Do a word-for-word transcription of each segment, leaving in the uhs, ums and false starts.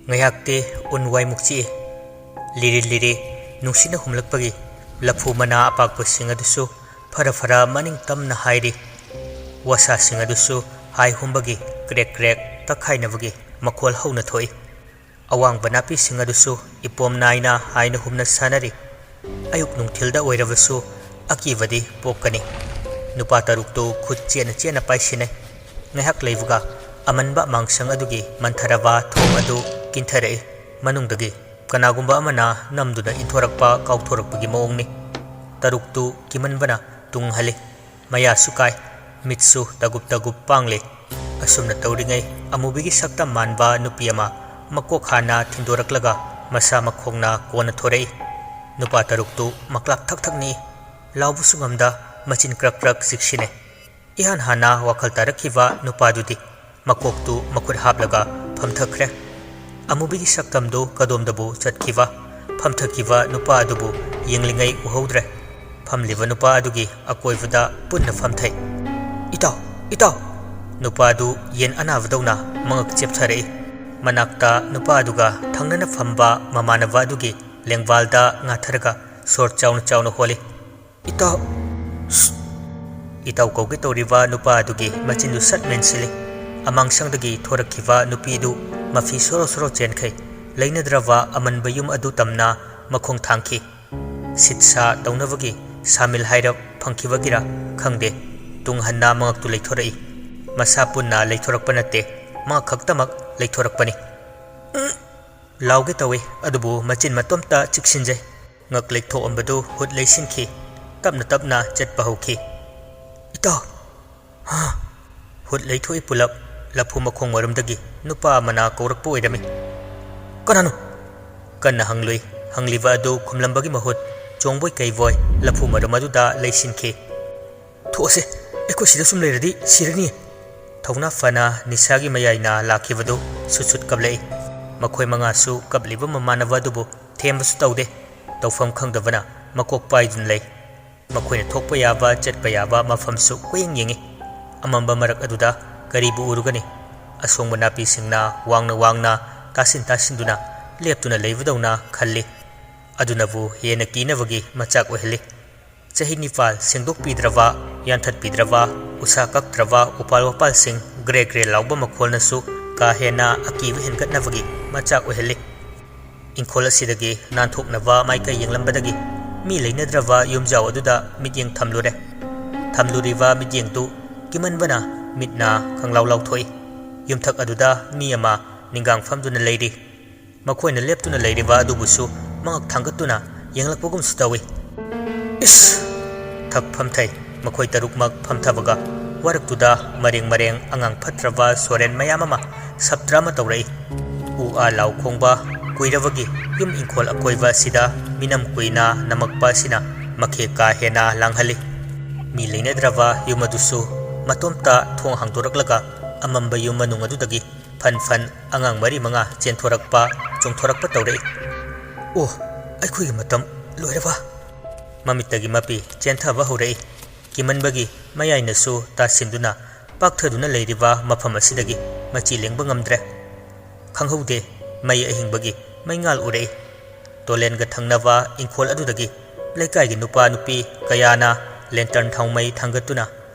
ꯉꯥꯏꯍꯥꯛꯇꯤ ꯎꯟ ꯋꯥꯏꯃꯨꯛ ꯆꯤꯛꯏ꯫ ꯂꯤꯔꯤ ꯂꯤꯔꯤ ꯅꯨꯡꯁꯤꯠꯅ ꯍꯨꯝꯂꯛꯄꯒꯤ ꯂꯐꯨ ꯃꯅꯥ ꯑꯄꯥꯛꯄꯁꯤꯡ ꯑꯗꯨꯁꯨ ꯐꯔ ꯐꯔ ꯃꯅꯤꯡ ꯇꯝꯅ ꯍꯥꯏꯔꯤ꯫ ꯋꯥꯁꯥꯁꯤꯡ ꯑꯗꯨꯁꯨ ꯍꯥꯏ ꯍꯨꯝꯕꯒꯤ ꯀ꯭ꯔꯦꯛ ꯀ꯭ꯔꯦꯛ ꯇꯛꯈꯥꯏꯅꯕꯒꯤ ꯃꯈꯣꯜ ꯍꯧꯅ ꯊꯣꯛꯏ꯫ ꯑꯋꯥꯡꯕ ꯅꯥꯄꯤꯁꯤꯡ ꯑꯗꯨꯁꯨ ꯏꯄꯣꯝ ꯅꯥꯏꯅ ꯍꯥꯏꯅ ꯍꯨꯝꯅ ꯁꯥꯟꯅꯔꯤ꯫ ꯑꯌꯨꯛ ꯅꯨꯡꯊꯤꯜꯗ ꯑꯣꯏꯔꯕꯁꯨ ꯑꯀꯤꯕꯗꯤ ꯄꯣꯛꯀꯅꯤ꯫ ꯅꯨꯄꯥ ꯇꯔꯨꯛꯇꯨ ꯈꯨꯠ ꯆꯦꯠꯅ ꯆꯦꯠꯅ ꯄꯥꯏꯁꯤꯟꯅꯩ꯫ ꯉꯥꯏꯍꯥꯛ ꯂꯩꯕꯒ ꯑꯃꯟꯕ ꯑꯃꯥꯡꯁꯪ ꯑꯗꯨꯒꯤ ꯃꯟꯊꯔꯕ ꯊꯣꯡ ꯑꯗꯨ ꯀꯤꯟꯊꯔꯛꯏ꯫ ꯃꯅꯨꯡꯗꯒꯤ ꯀꯅꯥꯒꯨꯝꯕ ꯑꯃꯅ ꯅꯝꯗꯨꯅ ꯏꯟꯊꯣꯔꯛꯄ ꯀꯥꯎꯊꯣꯔꯛꯄꯒꯤ ꯃꯑꯣꯡꯅꯤ꯫ ꯇꯔꯨꯛꯇꯨ ꯀꯤꯃꯟꯕꯅ ꯇꯨꯡ ꯍꯜꯂꯤ꯫ ꯃꯌꯥꯁꯨ ꯀꯥꯏ, ꯃꯤꯠꯁꯨ ꯇꯒꯨꯞ ꯇꯒꯨꯞ ꯄꯥꯡꯂꯤ꯫ ꯑꯁꯨꯝꯅ ꯇꯧꯔꯤꯉꯩ ꯑꯃꯨꯕꯤꯒꯤ ꯁꯛꯇꯝ ꯃꯥꯟꯕ ꯅꯨꯄꯤ ꯑꯃ ꯃꯀꯣꯛ ꯍꯥꯟꯅ ꯊꯤꯟꯗꯣꯔꯛꯂꯒ ꯃꯁꯥ ꯃꯈꯣꯡꯅ ꯀꯣꯟꯅ ꯊꯣꯔꯛꯏ꯫ ꯅꯨꯄꯥ ꯇꯔꯨꯛꯇꯨ ꯃꯀ꯭ꯂꯥꯛ ꯊꯛ ꯊꯛ ꯅꯤꯛꯏ꯫ ꯂꯥꯎꯕꯁꯨ ꯉꯝꯗ ꯃꯆꯤꯟ ꯀ꯭ꯔꯛ ꯀ꯭ꯔꯛ ꯆꯤꯛꯁꯤꯟꯅꯩ꯫ ꯏꯍꯥꯟ ꯍꯥꯟꯅ ꯋꯥꯈꯜ ꯇꯥꯔꯛꯈꯤꯕ ꯅꯨꯄꯥꯗꯨꯗꯤ ꯃꯀꯣꯛꯇꯨ ꯃꯈꯨꯠ ꯍꯥꯞꯂꯒ ꯐꯝꯊꯈ꯭ꯔꯦ꯫ ꯑꯃꯨꯕꯤꯒꯤ ꯁꯛꯇꯝꯗꯨ ꯀꯗꯣꯝꯗꯕꯨ ꯆꯠꯈꯤꯕ? ꯐꯝꯊꯈꯤꯕ ꯅꯨꯄꯥ ꯑꯗꯨꯕꯨ ꯌꯦꯡꯂꯤꯉꯩ ꯎꯍꯧꯗ꯭ꯔꯦ꯫ ꯐꯝꯂꯤꯕ ꯅꯨꯄꯥ ꯑꯗꯨꯒꯤ ꯑꯀꯣꯏꯕꯗ ꯄꯨꯟꯅ ꯐꯝꯊꯩ꯫ "ꯏꯇꯥꯎ! ꯏꯇꯥꯎ!" ꯅꯨꯄꯥ ꯑꯗꯨ ꯌꯦꯟ ꯑꯅꯥꯕꯗꯧꯅ ꯃꯉꯛ ꯆꯦꯞꯊꯔꯛꯏ꯫ ꯃꯅꯥꯛꯇ ꯅꯨꯄꯥ ꯑꯗꯨꯒ ꯊꯪꯅꯅ ꯐꯝꯕ ꯃꯃꯥꯟꯅꯕ ꯑꯗꯨꯒꯤ ꯂꯦꯡꯕꯥꯜꯗ ꯉꯥꯊꯔꯒ ꯁꯣꯔ ꯆꯥꯎꯅ ꯆꯥꯎꯅ ꯍꯣꯜꯂꯤ꯫ "ꯏꯇꯥꯎ!" "ꯁꯨꯠ!" ꯏꯇꯥꯎ ꯀꯧꯒꯦ ꯇꯧꯔꯤꯕ ꯅꯨꯄꯥ ꯑꯗꯨꯒꯤ ꯃꯆꯤꯟꯗꯨ ꯁꯠ ꯃꯦꯟꯁꯤꯜꯂꯤ꯫ ꯑꯃꯥꯡꯁꯪꯗꯒꯤ ꯊꯣꯔꯛꯈꯤꯕ ꯅꯨꯄꯤꯗꯨ ꯃꯐꯤ ꯁꯣꯔꯣ ꯁꯣꯔꯣ ꯆꯦꯟꯈꯩ꯫ ꯂꯩꯅꯗ꯭ꯔꯕ ꯑꯃꯟꯕ ꯌꯨꯝ ꯑꯗꯨ ꯇꯝꯅ ꯃꯈꯣꯡ ꯊꯥꯡꯈꯤ꯫ ꯁꯤꯠ ꯁꯥ ꯇꯧꯅꯕꯒꯤ ꯁꯥꯃꯤꯜ ꯍꯥꯏꯔꯞ ꯐꯪꯈꯤꯕꯒꯤꯔꯥ ꯈꯪꯗꯦ, ꯇꯨꯡ ꯍꯟꯅ ꯃꯉꯛꯇꯨ ꯂꯩꯊꯣꯔꯛꯏ꯫ ꯃꯁꯥ ꯄꯨꯟꯅ ꯂꯩꯊꯣꯔꯛꯄ ꯅꯠꯇꯦ, ꯃꯉꯛ ꯈꯛꯇꯃꯛ ꯂꯩꯊꯣꯔꯛꯄꯅꯤ꯫ "ꯎꯝ!" ꯂꯥꯎꯒꯦ ꯇꯧꯏ, ꯑꯗꯨꯕꯨ ꯃꯆꯤꯟ ꯃꯇꯣꯝꯇ ꯆꯤꯛꯁꯤꯟꯖꯩ꯫ ꯉꯛ ꯂꯩꯊꯣꯛꯑꯝꯕꯗꯨ ꯍꯨꯠ ꯂꯩꯁꯤꯟꯈꯤ꯫ ꯇꯞꯅ ꯇꯞꯅ ꯆꯠꯄ ꯍꯧꯈꯤ꯫ "ꯏꯇꯥꯎ!" "ꯍꯥ?" ꯍꯨꯠ ꯂꯩꯊꯣꯛꯏ ꯄꯨꯂꯞ꯫ ꯂꯐꯨ ꯃꯈꯣꯡ ꯃꯔꯨꯝꯗꯒꯤ ꯅꯨꯄꯥ ꯑꯃꯅ ꯀꯧꯔꯛꯄ ꯑꯣꯏꯔꯝꯃꯤ꯫ "ꯀꯅꯥꯅꯣ?" ꯀꯟꯅ ꯍꯪꯂꯨꯏ꯫ ꯍꯪꯂꯤꯕ ꯑꯗꯨ ꯈꯨꯝꯂꯝꯕꯒꯤ ꯃꯍꯨꯠ ꯆꯣꯡꯕꯣꯏ ꯀꯩꯕꯣꯏ ꯂꯐꯨ ꯃꯔꯨꯝ ꯑꯗꯨꯗ ꯂꯩꯁꯤꯟꯈꯤ꯫ "ꯊꯣꯛꯑꯁꯦ, ꯑꯩꯈꯣꯏ ꯁꯤꯗ ꯁꯨꯝ ꯂꯩꯔꯗꯤ ꯁꯤꯔꯅꯤ꯫" ꯊꯧꯅꯥ ꯐꯅ ꯅꯤꯁꯥꯒꯤ ꯃꯌꯥꯏꯅ ꯂꯥꯛꯈꯤꯕꯗꯨ ꯁꯨꯠ ꯁꯨꯠ ꯀꯞꯂꯛꯏ꯫ ꯃꯈꯣꯏ ꯃꯉꯥꯁꯨ ꯀꯞꯂꯤꯕ ꯃꯃꯥꯟꯅꯕ ꯑꯗꯨꯕꯨ ꯊꯦꯝꯕꯁꯨ ꯇꯧꯗꯦ꯫ ꯇꯧꯐꯝ ꯈꯪꯗꯕꯅ ꯃꯀꯣꯛ ꯄꯥꯏꯗꯨꯅ ꯂꯩ꯫ ꯃꯈꯣꯏꯅ ꯊꯣꯛꯄ ꯌꯥꯕ, ꯆꯠꯄ ꯌꯥꯕ ꯃꯐꯝꯁꯨ ꯀꯣꯏꯌꯦꯡ ꯌꯦꯡꯏ꯫ ꯑꯃꯝꯕ ꯃꯔꯛ ꯑꯗꯨꯗ ꯀꯔꯤꯕꯨ ꯎꯔꯨꯒꯅꯤ? ꯑꯁꯣꯡꯕ ꯅꯥꯄꯤꯁꯤꯡꯅ ꯋꯥꯡꯅ ꯋꯥꯡꯅ ꯇꯥꯁꯤꯟ ꯇꯥꯁꯤꯟꯗꯨꯅ ꯂꯦꯞꯇꯨꯅ ꯂꯩꯕꯗꯧꯅ ꯈꯜꯂꯤ꯫ ꯑꯗꯨꯅꯕꯨ ꯍꯦꯟꯅ ꯀꯤꯅꯕꯒꯤ ꯃꯆꯥꯛ ꯑꯣꯏꯍꯜꯂꯤ꯫ ꯆꯍꯤ ꯅꯤꯄꯥꯜ ꯁꯦꯡꯗꯣꯛꯄꯤꯗ꯭ꯔꯕ, ꯌꯥꯟꯊꯠꯄꯤꯗ꯭ꯔꯕ, ꯎꯁꯥ ꯀꯛꯇ꯭ꯔꯕ ꯎꯄꯥꯜ ꯋꯥꯄꯥꯜꯁꯤꯡ ꯒ꯭ꯔꯦ ꯒ꯭ꯔꯦ ꯂꯥꯎꯕ ꯃꯈꯣꯜꯅꯁꯨ ꯀꯥ ꯍꯦꯟꯅ ꯑꯀꯤꯕ ꯍꯦꯟꯒꯠꯅꯕꯒꯤ ꯃꯆꯥꯛ ꯑꯣꯏꯍꯜꯂꯤ꯫ ꯏꯪꯈꯣꯜ ꯑꯁꯤꯗꯒꯤ ꯅꯥꯟꯊꯣꯛꯅꯕ ꯃꯥꯏꯀꯩ ꯌꯦꯡꯂꯝꯕꯗꯒꯤ ꯃꯤ ꯂꯩꯅꯗ꯭ꯔꯕ ꯌꯨꯝꯖꯥꯎ ꯑꯗꯨꯗ ꯃꯤꯠꯌꯦꯡ ꯊꯝꯂꯨꯔꯦ꯫ ꯊꯝꯂꯨꯔꯤꯕ ꯃꯤꯠꯌꯦꯡꯗꯨ ꯀꯤꯃꯟꯕꯅ ꯃꯤꯠ ꯅꯥ ꯈꯪꯂꯥꯎ ꯂꯥꯎꯊꯣꯛꯏ꯫ ꯌꯨꯝꯊꯛ ꯑꯗꯨꯗ ꯃꯤ ꯑꯃ ꯅꯤꯡꯒꯥꯡ ꯐꯝꯗꯨꯅ ꯂꯩꯔꯤ꯫ ꯃꯈꯣꯏꯅ ꯂꯦꯞꯇꯨꯅ ꯂꯩꯔꯤꯕ ꯑꯗꯨꯕꯨꯁꯨ ꯃꯉꯛ ꯊꯥꯡꯒꯠꯇꯨꯅ ꯌꯦꯡꯂꯛꯄꯒꯨꯝꯁꯨ ꯇꯧꯏ꯫ ꯏꯁ! ꯊꯛ ꯐꯝꯊꯩ꯫ ꯃꯈꯣꯏ ꯇꯔꯨꯛꯃꯛ ꯐꯝꯊꯕꯒ ꯋꯥꯔꯛꯇꯨꯗ ꯃꯔꯦꯡ ꯃꯔꯦꯡ ꯑꯉꯥꯡ ꯐꯠꯇ꯭ꯔꯕ ꯁꯣꯔꯦꯟ ꯃꯌꯥꯝ ꯑꯃ ꯁꯞꯇ꯭ꯔ ꯑꯃ ꯇꯧꯔꯛꯏ꯫ ꯎ ꯑꯥ ꯂꯥꯎ ꯈꯣꯡꯕ ꯀꯨꯏꯔꯕꯒꯤ ꯌꯨꯝ ꯏꯪꯈꯣꯜ ꯑꯀꯣꯏꯕ ꯑꯁꯤꯗ ꯃꯤꯅꯝ ꯀꯨꯏꯅ ꯅꯝꯃꯛꯄ ꯑꯁꯤꯅ ꯃꯈꯦ ꯀꯥ ꯍꯦꯟꯅ ꯂꯥꯡꯍꯜꯂꯤ꯫ ꯃꯤ ꯂꯩꯅꯗ꯭ꯔꯕ ꯌꯨꯝ ꯑꯗꯨꯁꯨ ꯃꯇꯣꯝꯇ ꯊꯣꯡ ꯍꯥꯡꯗꯣꯔꯛꯂꯒ ꯑꯃꯝꯕ ꯌꯨꯝ ꯃꯅꯨꯡ ꯑꯗꯨꯗꯒꯤ ꯐꯟ ꯐꯟ ꯑꯉꯥꯡ ꯃꯔꯤ ꯃꯉꯥ ꯆꯦꯟꯊꯣꯔꯛꯄ, ꯆꯣꯡꯊꯣꯔꯛꯄ ꯇꯧꯔꯛꯏ꯫ ꯑꯣ, ꯑꯩꯈꯣꯏꯒꯤ ꯃꯇꯝ ꯂꯣꯏꯔꯕ? ꯃꯃꯤꯠꯇꯒꯤ ꯃꯄꯤ ꯆꯦꯟꯊꯕ ꯍꯧꯔꯛꯏ꯫ ꯀꯤꯃꯟꯕꯒꯤ ꯃꯌꯥꯏꯅꯁꯨ ꯇꯥꯁꯤꯟꯗꯨꯅ ꯄꯥꯛꯊꯗꯨꯅ ꯂꯩꯔꯤꯕ ꯃꯐꯝ ꯑꯁꯤꯗꯒꯤ ꯃꯆꯤ ꯂꯦꯡꯕ ꯉꯝꯗ꯭ꯔꯦ꯫ ꯈꯪꯍꯧꯗꯦ, ꯃꯩ ꯑꯍꯤꯡꯕꯒꯤ ꯃꯩꯉꯥꯜ ꯎꯔꯛꯏ꯫ ꯇꯣꯂꯦꯟꯒ ꯊꯪꯅꯕ ꯏꯪꯈꯣꯜ ꯑꯗꯨꯗꯒꯤ ꯂꯩꯀꯥꯏꯒꯤ ꯅꯨꯄꯥ ꯅꯨꯄꯤ ꯀꯌꯥꯅ ꯂꯦꯟꯇꯔꯟ ꯊꯥꯎꯃꯩ ꯊꯥꯡꯒꯠꯇꯨꯅ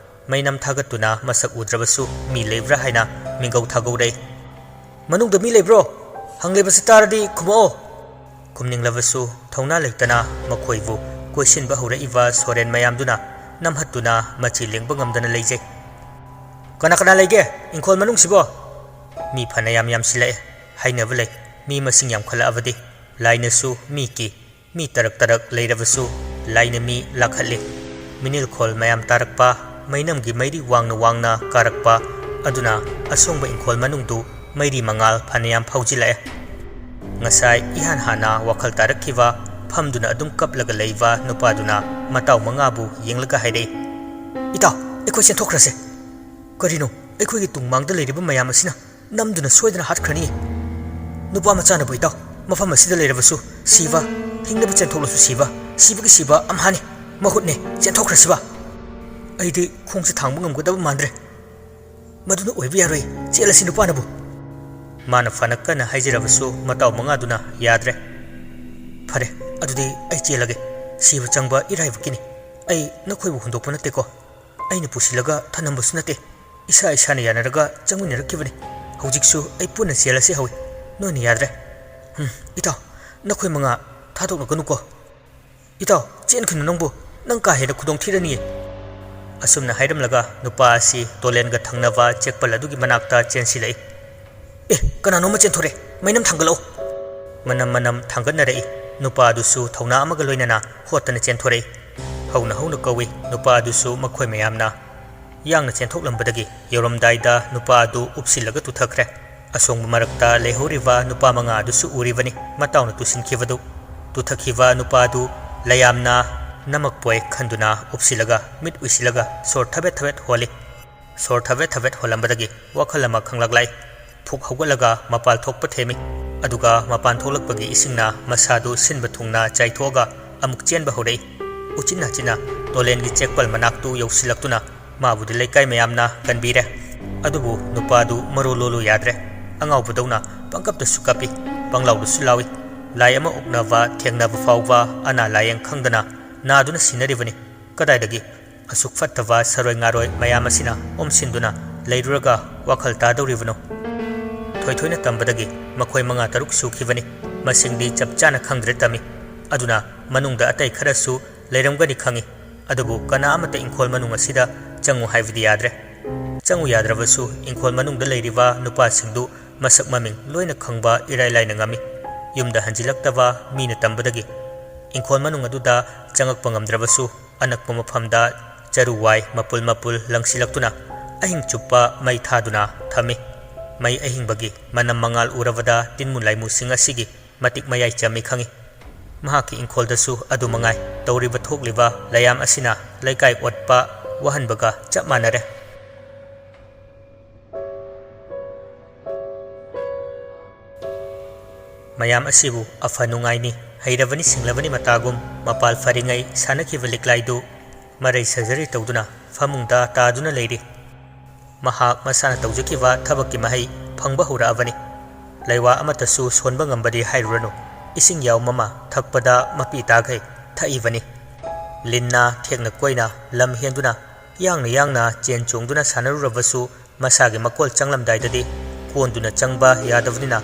ꯃꯩꯅꯝ ꯊꯥꯒꯠꯇꯨꯅ ꯃꯁꯛ ꯎꯗ꯭ꯔꯕꯁꯨ ꯃꯤ ꯂꯩꯕ꯭ꯔꯥ ꯍꯥꯏꯅ ꯃꯤꯡꯒꯧ ꯊꯥꯒꯧꯔꯛꯏ꯫ "ꯃꯅꯨꯡꯗ ꯃꯤ ꯂꯩꯕ꯭ꯔꯣ? ꯍꯪꯂꯤꯕꯁꯤ ꯇꯥꯔꯗꯤ ꯈꯨꯝꯃꯛꯑꯣ!" ꯈꯨꯝꯅꯤꯡꯂꯕꯁꯨ ꯊꯧꯅꯥ ꯂꯩꯇꯅ ꯃꯈꯣꯏꯕꯨ ꯀꯣꯏꯁꯤꯟꯕ ꯍꯧꯔꯛꯏꯕ ꯁꯣꯔꯦꯟ ꯃꯌꯥꯝꯗꯨꯅ ꯅꯝꯍꯠꯇꯨꯅ ꯃꯆꯤ ꯂꯦꯡꯕ ꯉꯝꯗꯅ ꯂꯩꯖꯩ꯫ "ꯀꯅꯥ ꯀꯅꯥ ꯂꯩꯒꯦ ꯏꯪꯈꯣꯜ ꯃꯅꯨꯡꯁꯤꯕꯣ?" ꯃꯤ ꯐꯅꯌꯥꯝ ꯌꯥꯝꯁꯤꯜꯂꯛꯑꯦ꯫ ꯍꯥꯏꯅꯕ ꯂꯩ, ꯃꯤ ꯃꯁꯤꯡ ꯌꯥꯝꯈꯠꯂꯛꯑꯕꯗꯤ ꯂꯥꯏꯅꯁꯨ ꯃꯤ ꯀꯤ꯫ ꯃꯤ ꯇꯔꯛ ꯇꯔꯛ ꯂꯩꯔꯕꯁꯨ ꯂꯥꯏꯅ ꯃꯤ ꯂꯥꯛꯍꯠꯂꯤ꯫ ꯃꯤꯅꯤꯜꯈꯣꯜ ꯃꯌꯥꯝ ꯇꯥꯔꯛꯄ, ꯃꯩꯅꯝꯒꯤ ꯃꯩꯔꯤ ꯋꯥꯡꯅ ꯋꯥꯡꯅ ꯀꯥꯔꯛꯄ ꯑꯗꯨꯅ ꯑꯁꯣꯡꯕ ꯏꯪꯈꯣꯜ ꯃꯅꯨꯡꯗꯨ ꯃꯩꯔꯤ ꯃꯉꯥꯜ ꯐꯅꯌꯥꯝ ꯐꯥꯎꯖꯤꯜꯂꯛꯑꯦ꯫ ꯉꯁꯥꯏ ꯏꯍꯥꯟ ꯍꯥꯟꯅ ꯋꯥꯈꯜ ꯇꯥꯔꯛꯈꯤꯕ, ꯐꯝꯗꯨꯅ ꯑꯗꯨꯝ ꯀꯞꯂꯒ ꯂꯩꯕ ꯅꯨꯄꯥꯗꯨꯅ ꯃꯇꯥꯎ ꯃꯉꯥꯕꯨ ꯌꯦꯡꯂꯒ ꯍꯥꯏꯔꯛꯏ, "ꯏꯇꯥꯎ, ꯑꯩꯈꯣꯏ ꯆꯦꯟꯊꯣꯛꯈ꯭ꯔꯁꯦ꯫ ꯀꯔꯤꯅꯣ, ꯑꯩꯈꯣꯏꯒꯤ ꯇꯨꯡ ꯃꯥꯡꯗ ꯂꯩꯔꯤꯕ ꯃꯌꯥꯝ ꯑꯁꯤꯅ ꯅꯝꯗꯨꯅ ꯁꯣꯏꯗꯅ ꯍꯥꯠꯈ꯭ꯔꯅꯤ꯫ ꯅꯨꯄꯥ ꯃꯆꯥꯅꯕꯨ ꯏꯇꯥꯎ, ꯃꯐꯝ ꯑꯁꯤꯗ ꯂꯩꯔꯕꯁꯨ ꯁꯤꯕ, ꯍꯤꯡꯅꯕ ꯆꯦꯟꯊꯣꯛꯂꯁꯨ ꯁꯤꯕ, ꯁꯤꯕꯒꯤ ꯁꯤꯕ ꯑꯝꯍꯥꯅꯤ꯫ ꯃꯍꯨꯠꯅꯦ, ꯆꯦꯟꯊꯣꯛꯈ꯭ꯔꯁꯤꯕ꯫ ꯑꯩꯗꯤ ꯈꯣꯡꯁꯦ ꯊꯥꯡꯕ ꯉꯝꯒꯗꯕ ꯃꯥꯟꯗ꯭ꯔꯦ꯫ ꯃꯗꯨꯅ ꯑꯣꯏꯕ ꯌꯥꯔꯣꯏ, ꯆꯦꯜꯂꯁꯤ ꯅꯨꯄꯥꯅꯕꯨ꯫" ꯃꯥꯅ ꯐꯅ ꯀꯟꯅ ꯍꯥꯏꯖꯔꯕꯁꯨ ꯃꯇꯥꯎ ꯃꯉꯥꯗꯨꯅ ꯌꯥꯗ꯭ꯔꯦ꯫ "ꯐꯔꯦ, ꯑꯗꯨꯗꯤ ꯑꯩ ꯆꯦꯜꯂꯒꯦ꯫ ꯁꯤꯕ ꯆꯪꯕ ꯏꯔꯥꯏꯕꯛꯀꯤꯅꯤ꯫ ꯑꯩ ꯅꯈꯣꯏꯕꯨ ꯍꯨꯟꯗꯣꯛꯄ ꯅꯠꯇꯦꯀꯣ꯫ ꯑꯩꯅ ꯄꯨꯁꯤꯜꯂꯒ ꯊꯅꯝꯕꯁꯨ ꯅꯠꯇꯦ꯫ ꯏꯁꯥ ꯏꯁꯥꯅ ꯌꯥꯅꯔꯒ ꯆꯪꯃꯤꯟꯅꯔꯛꯈꯤꯕꯅꯤ꯫ ꯍꯧꯖꯤꯛꯁꯨ ꯑꯩ ꯄꯨꯟꯅ ꯆꯦꯜꯂꯁꯤ ꯍꯧꯏ꯫ ꯅꯣꯏꯅ ꯌꯥꯗ꯭ꯔꯦ꯫ ꯎꯝ, ꯏꯇꯥꯎ, ꯅꯈꯣꯏ ꯃꯉꯥ ꯊꯥꯗꯣꯛꯅꯒꯅꯨꯀꯣ꯫ ꯏꯇꯥꯎ, ꯆꯦꯟꯈꯤꯅꯨ ꯅꯪꯕꯨ꯫ ꯅꯪ ꯀꯥ ꯍꯦꯟꯅ ꯈꯨꯗꯣꯡ ꯊꯤꯔꯅꯤꯌꯦ꯫" ꯑꯁꯨꯝꯅ ꯍꯥꯏꯔꯝꯂꯒ ꯅꯨꯄꯥ ꯑꯁꯤ ꯇꯣꯂꯦꯟꯒ ꯊꯪꯅꯕ ꯆꯦꯛꯄꯜ ꯑꯗꯨꯒꯤ ꯃꯅꯥꯛꯇ ꯆꯦꯟꯁꯤꯜꯂꯛꯏ꯫ "ꯑꯦ, ꯀꯅꯥꯅꯣꯝꯃ ꯆꯦꯟꯊꯣꯔꯛꯑꯦ꯫ ꯃꯩꯅꯝ ꯊꯥꯡꯒꯠꯂꯛꯑꯣ꯫" ꯃꯅꯝ ꯃꯅꯝ ꯊꯥꯡꯒꯠꯅꯔꯛꯏ꯫ ꯅꯨꯄꯥ ꯑꯗꯨꯁꯨ ꯊꯧꯅꯥ ꯑꯃꯒ ꯂꯣꯏꯅꯅ ꯍꯣꯠꯇꯅ ꯆꯦꯟꯊꯣꯔꯛꯏ꯫ ꯍꯧꯅ ꯍꯧꯅ ꯀꯧꯏ꯫ ꯅꯨꯄꯥ ꯑꯗꯨꯁꯨ ꯃꯈꯣꯏ ꯃꯌꯥꯝꯅ ꯌꯥꯡꯅ ꯆꯦꯟꯊꯣꯛꯂꯝꯕꯗꯒꯤ ꯌꯧꯔꯝꯗꯥꯏꯗ ꯅꯨꯄꯥ ꯑꯗꯨ ꯎꯞꯁꯤꯜꯂꯒ ꯇꯨꯊꯈ꯭ꯔꯦ꯫ ꯑꯁꯣꯡꯕ ꯃꯔꯛꯇ ꯂꯩꯍꯧꯔꯤꯕ ꯅꯨꯄꯥ ꯃꯉꯥ ꯑꯗꯨꯁꯨ ꯎꯔꯤꯕꯅꯤ ꯃꯇꯥꯎꯅ ꯇꯨꯁꯤꯟꯈꯤꯕꯗꯨ꯫ ꯇꯨꯊꯈꯤꯕ ꯅꯨꯄꯥ ꯑꯗꯨ ꯂꯌꯥꯝꯅ ꯅꯝꯃꯛꯄꯣꯏ ꯈꯟꯗꯨꯅ ꯎꯞꯁꯤꯜꯂꯒ ꯃꯤꯠ ꯎꯏꯁꯤꯜꯂꯒ ꯁꯣꯔ ꯊꯕꯦꯠ ꯊꯕꯦꯠ ꯍꯣꯜꯂꯤ꯫ ꯁꯣꯔ ꯊꯕꯦꯠ ꯊꯕꯦꯠ ꯍꯣꯜꯂꯝꯕꯗꯒꯤ ꯋꯥꯈꯜ ꯑꯃ ꯈꯪꯂꯛꯂꯥꯏ꯫ ꯐꯨꯛ ꯍꯧꯒꯠꯂꯒ ꯃꯄꯥꯜ ꯊꯣꯛꯄ ꯊꯦꯝꯃꯤ꯫ ꯑꯗꯨꯒ ꯃꯄꯥꯟ ꯊꯣꯛꯂꯛꯄꯒꯤ ꯏꯁꯤꯡꯅ ꯃꯁꯥꯗꯨ ꯁꯤꯟꯕ ꯊꯨꯡꯅ ꯆꯥꯏꯊꯣꯛꯑꯒ ꯑꯃꯨꯛ ꯆꯦꯟꯕ ꯍꯧꯔꯛꯏ꯫ ꯎꯆꯤꯟ ꯅꯥꯆꯤꯟꯅ ꯇꯣꯂꯦꯟꯒꯤ ꯆꯦꯛꯄꯜ ꯃꯅꯥꯛꯇꯨ ꯌꯧꯁꯤꯜꯂꯛꯇꯨꯅ ꯃꯥꯕꯨꯗꯤ ꯂꯩꯀꯥꯏ ꯃꯌꯥꯝꯅ ꯀꯟꯕꯤꯔꯦ꯫ ꯑꯗꯨꯕꯨ ꯅꯨꯄꯥꯗꯨ ꯃꯔꯣꯜ ꯂꯣꯜꯂꯨ ꯌꯥꯗ꯭ꯔꯦ꯫ ꯑꯉꯥꯎꯕꯗꯧꯅ ꯄꯪꯀꯞꯇꯁꯨ ꯀꯞꯄꯤ, ꯄꯪꯂꯥꯎꯗꯁꯨ ꯂꯥꯎꯏ꯫ ꯂꯥꯏ ꯑꯃ ꯑꯣꯛꯅꯕ ꯊꯦꯡꯅꯕ ꯐꯥꯎꯕ ꯑꯅꯥ ꯂꯥꯏꯌꯦꯡ ꯈꯪꯗꯅ ꯅꯥꯗꯨꯅ ꯁꯤꯟꯅꯔꯤꯕꯅꯤ꯫ ꯀꯗꯥꯏꯗꯒꯤ ꯑꯁꯨꯛ ꯐꯠꯇꯕ ꯁꯔꯣꯏ ꯉꯥꯔꯣꯏ ꯃꯌꯥꯝ ꯑꯁꯤꯅ ꯑꯣꯝꯁꯤꯟꯗꯨꯅ ꯂꯩꯔꯨꯔꯒ ꯋꯥꯈꯜ ꯇꯥꯗꯧꯔꯤꯕꯅꯣ? ꯊꯣꯏꯊꯣꯏꯅ ꯇꯝꯕꯗꯒꯤ ꯃꯈꯣꯏ ꯃꯉꯥ ꯇꯔꯨꯛ ꯁꯨꯈꯤꯕꯅꯤ꯫ ꯃꯁꯤꯡꯗꯤ ꯆꯞ ꯆꯥꯅ ꯈꯪꯗ꯭ꯔꯦ ꯇꯝꯃꯤ꯫ ꯑꯗꯨꯅ ꯃꯅꯨꯡꯗ ꯑꯇꯩ ꯈꯔꯁꯨ ꯂꯩꯔꯝꯒꯅꯤ ꯈꯪꯏ꯫ ꯑꯗꯨꯕꯨ ꯀꯅꯥ ꯑꯃꯠꯇ ꯏꯪꯈꯣꯜ ꯃꯅꯨꯡ ꯑꯁꯤꯗ ꯆꯪꯉꯨ ꯍꯥꯏꯕꯗꯤ ꯌꯥꯗ꯭ꯔꯦ꯫ ꯆꯪꯉꯨ ꯌꯥꯗ꯭ꯔꯕꯁꯨ ꯏꯪꯈꯣꯜ ꯃꯅꯨꯡꯗ ꯂꯩꯔꯤꯕ ꯅꯨꯄꯥꯁꯤꯡꯗꯨ ꯃꯁꯛ ꯃꯃꯤꯡ ꯂꯣꯏꯅ ꯈꯪꯕ ꯏꯔꯥꯏ ꯂꯥꯏꯅ ꯉꯝꯃꯤ꯫ ꯌꯨꯝꯗ ꯍꯟꯖꯤꯜꯂꯛꯇꯕ ꯃꯤꯅ ꯇꯝꯕꯗꯒꯤ ꯏꯪꯈꯣꯜ ꯃꯅꯨꯡ ꯑꯗꯨꯗ ꯆꯪꯉꯛꯄ ꯉꯝꯗ꯭ꯔꯕꯁꯨ ꯑꯅꯛꯄ ꯃꯐꯝꯗ ꯆꯔꯨ ꯋꯥꯏ ꯃꯄꯨꯜ ꯃꯄꯨꯜ ꯂꯪꯁꯤꯜꯂꯛꯇꯨꯅ ꯑꯍꯤꯡ ꯆꯨꯞꯄ ꯃꯩ ꯊꯥꯗꯨꯅ ꯊꯝꯃꯤ꯫ ꯃꯩ ꯑꯍꯤꯡꯕꯒꯤ ꯃꯅꯝ ꯃꯉꯥꯜ ꯎꯔꯕꯗ ꯇꯤꯟꯃꯨ ꯂꯥꯏꯃꯨꯁꯤꯡ ꯑꯁꯤꯒꯤ ꯃꯇꯤꯛ ꯃꯌꯥꯏ ꯆꯝꯃꯤ ꯈꯪꯏ꯫ ꯃꯍꯥꯛꯀꯤ ꯏꯪꯈꯣꯜꯗꯁꯨ ꯑꯗꯨ ꯃꯉꯥꯏ꯫ ꯇꯧꯔꯤꯕ ꯊꯣꯛꯂꯤꯕ ꯂꯌꯥꯝ ꯑꯁꯤꯅ ꯂꯩꯀꯥꯏ ꯑꯣꯠꯄ ꯋꯥꯍꯟꯕꯒ ꯆꯞ ꯃꯥꯟꯅꯔꯦ꯫ ꯃꯌꯥꯝ ꯑꯁꯤꯕꯨ ꯑꯐ ꯅꯨꯡꯉꯥꯏꯅꯤ, ꯍꯩꯔꯕꯅꯤ ꯁꯤꯡꯂꯕꯅꯤ ꯃꯇꯥꯒꯨꯝ ꯃꯄꯥꯜ ꯐꯔꯤꯉꯩ ꯁꯥꯟꯅꯈꯤꯕ ꯂꯤꯛꯂꯥꯏꯗꯨ ꯃꯔꯩ surgery ꯇꯧꯗꯨꯅ ꯐꯃꯨꯡꯗ ꯇꯥꯗꯨꯅ ꯂꯩꯔꯤ꯫ ꯃꯍꯥꯛ ꯃꯁꯥꯅ ꯇꯧꯖꯈꯤꯕ ꯊꯕꯛꯀꯤ ꯃꯍꯩ ꯐꯪꯕ ꯍꯧꯔꯛꯑꯕꯅꯤ꯫ ꯂꯩꯋꯥ ꯑꯃꯠꯇꯁꯨ ꯁꯣꯟꯕ ꯉꯝꯕꯗꯤ ꯍꯥꯏꯔꯨꯔꯅꯨ꯫ ꯏꯁꯤꯡ ꯌꯥꯎ ꯃꯃꯥ ꯊꯛꯄꯗ ꯃꯄꯤ ꯇꯥꯈꯩ ꯊꯛꯏꯕꯅꯤ꯫ ꯂꯤꯟꯅ ꯊꯦꯛꯅ ꯀꯣꯏꯅ ꯂꯝ ꯍꯦꯟꯗꯨꯅ ꯌꯥꯡꯅ ꯌꯥꯡꯅ ꯆꯦꯟ ꯆꯣꯡꯗꯨꯅ ꯁꯥꯟꯅꯔꯨꯔꯕꯁꯨ ꯃꯁꯥꯒꯤ ꯃꯀꯣꯜ ꯆꯪꯂꯝꯗꯥꯏꯗꯗꯤ ꯀꯣꯟꯗꯨꯅ ꯆꯪꯕ ꯌꯥꯗꯕꯅꯤꯅ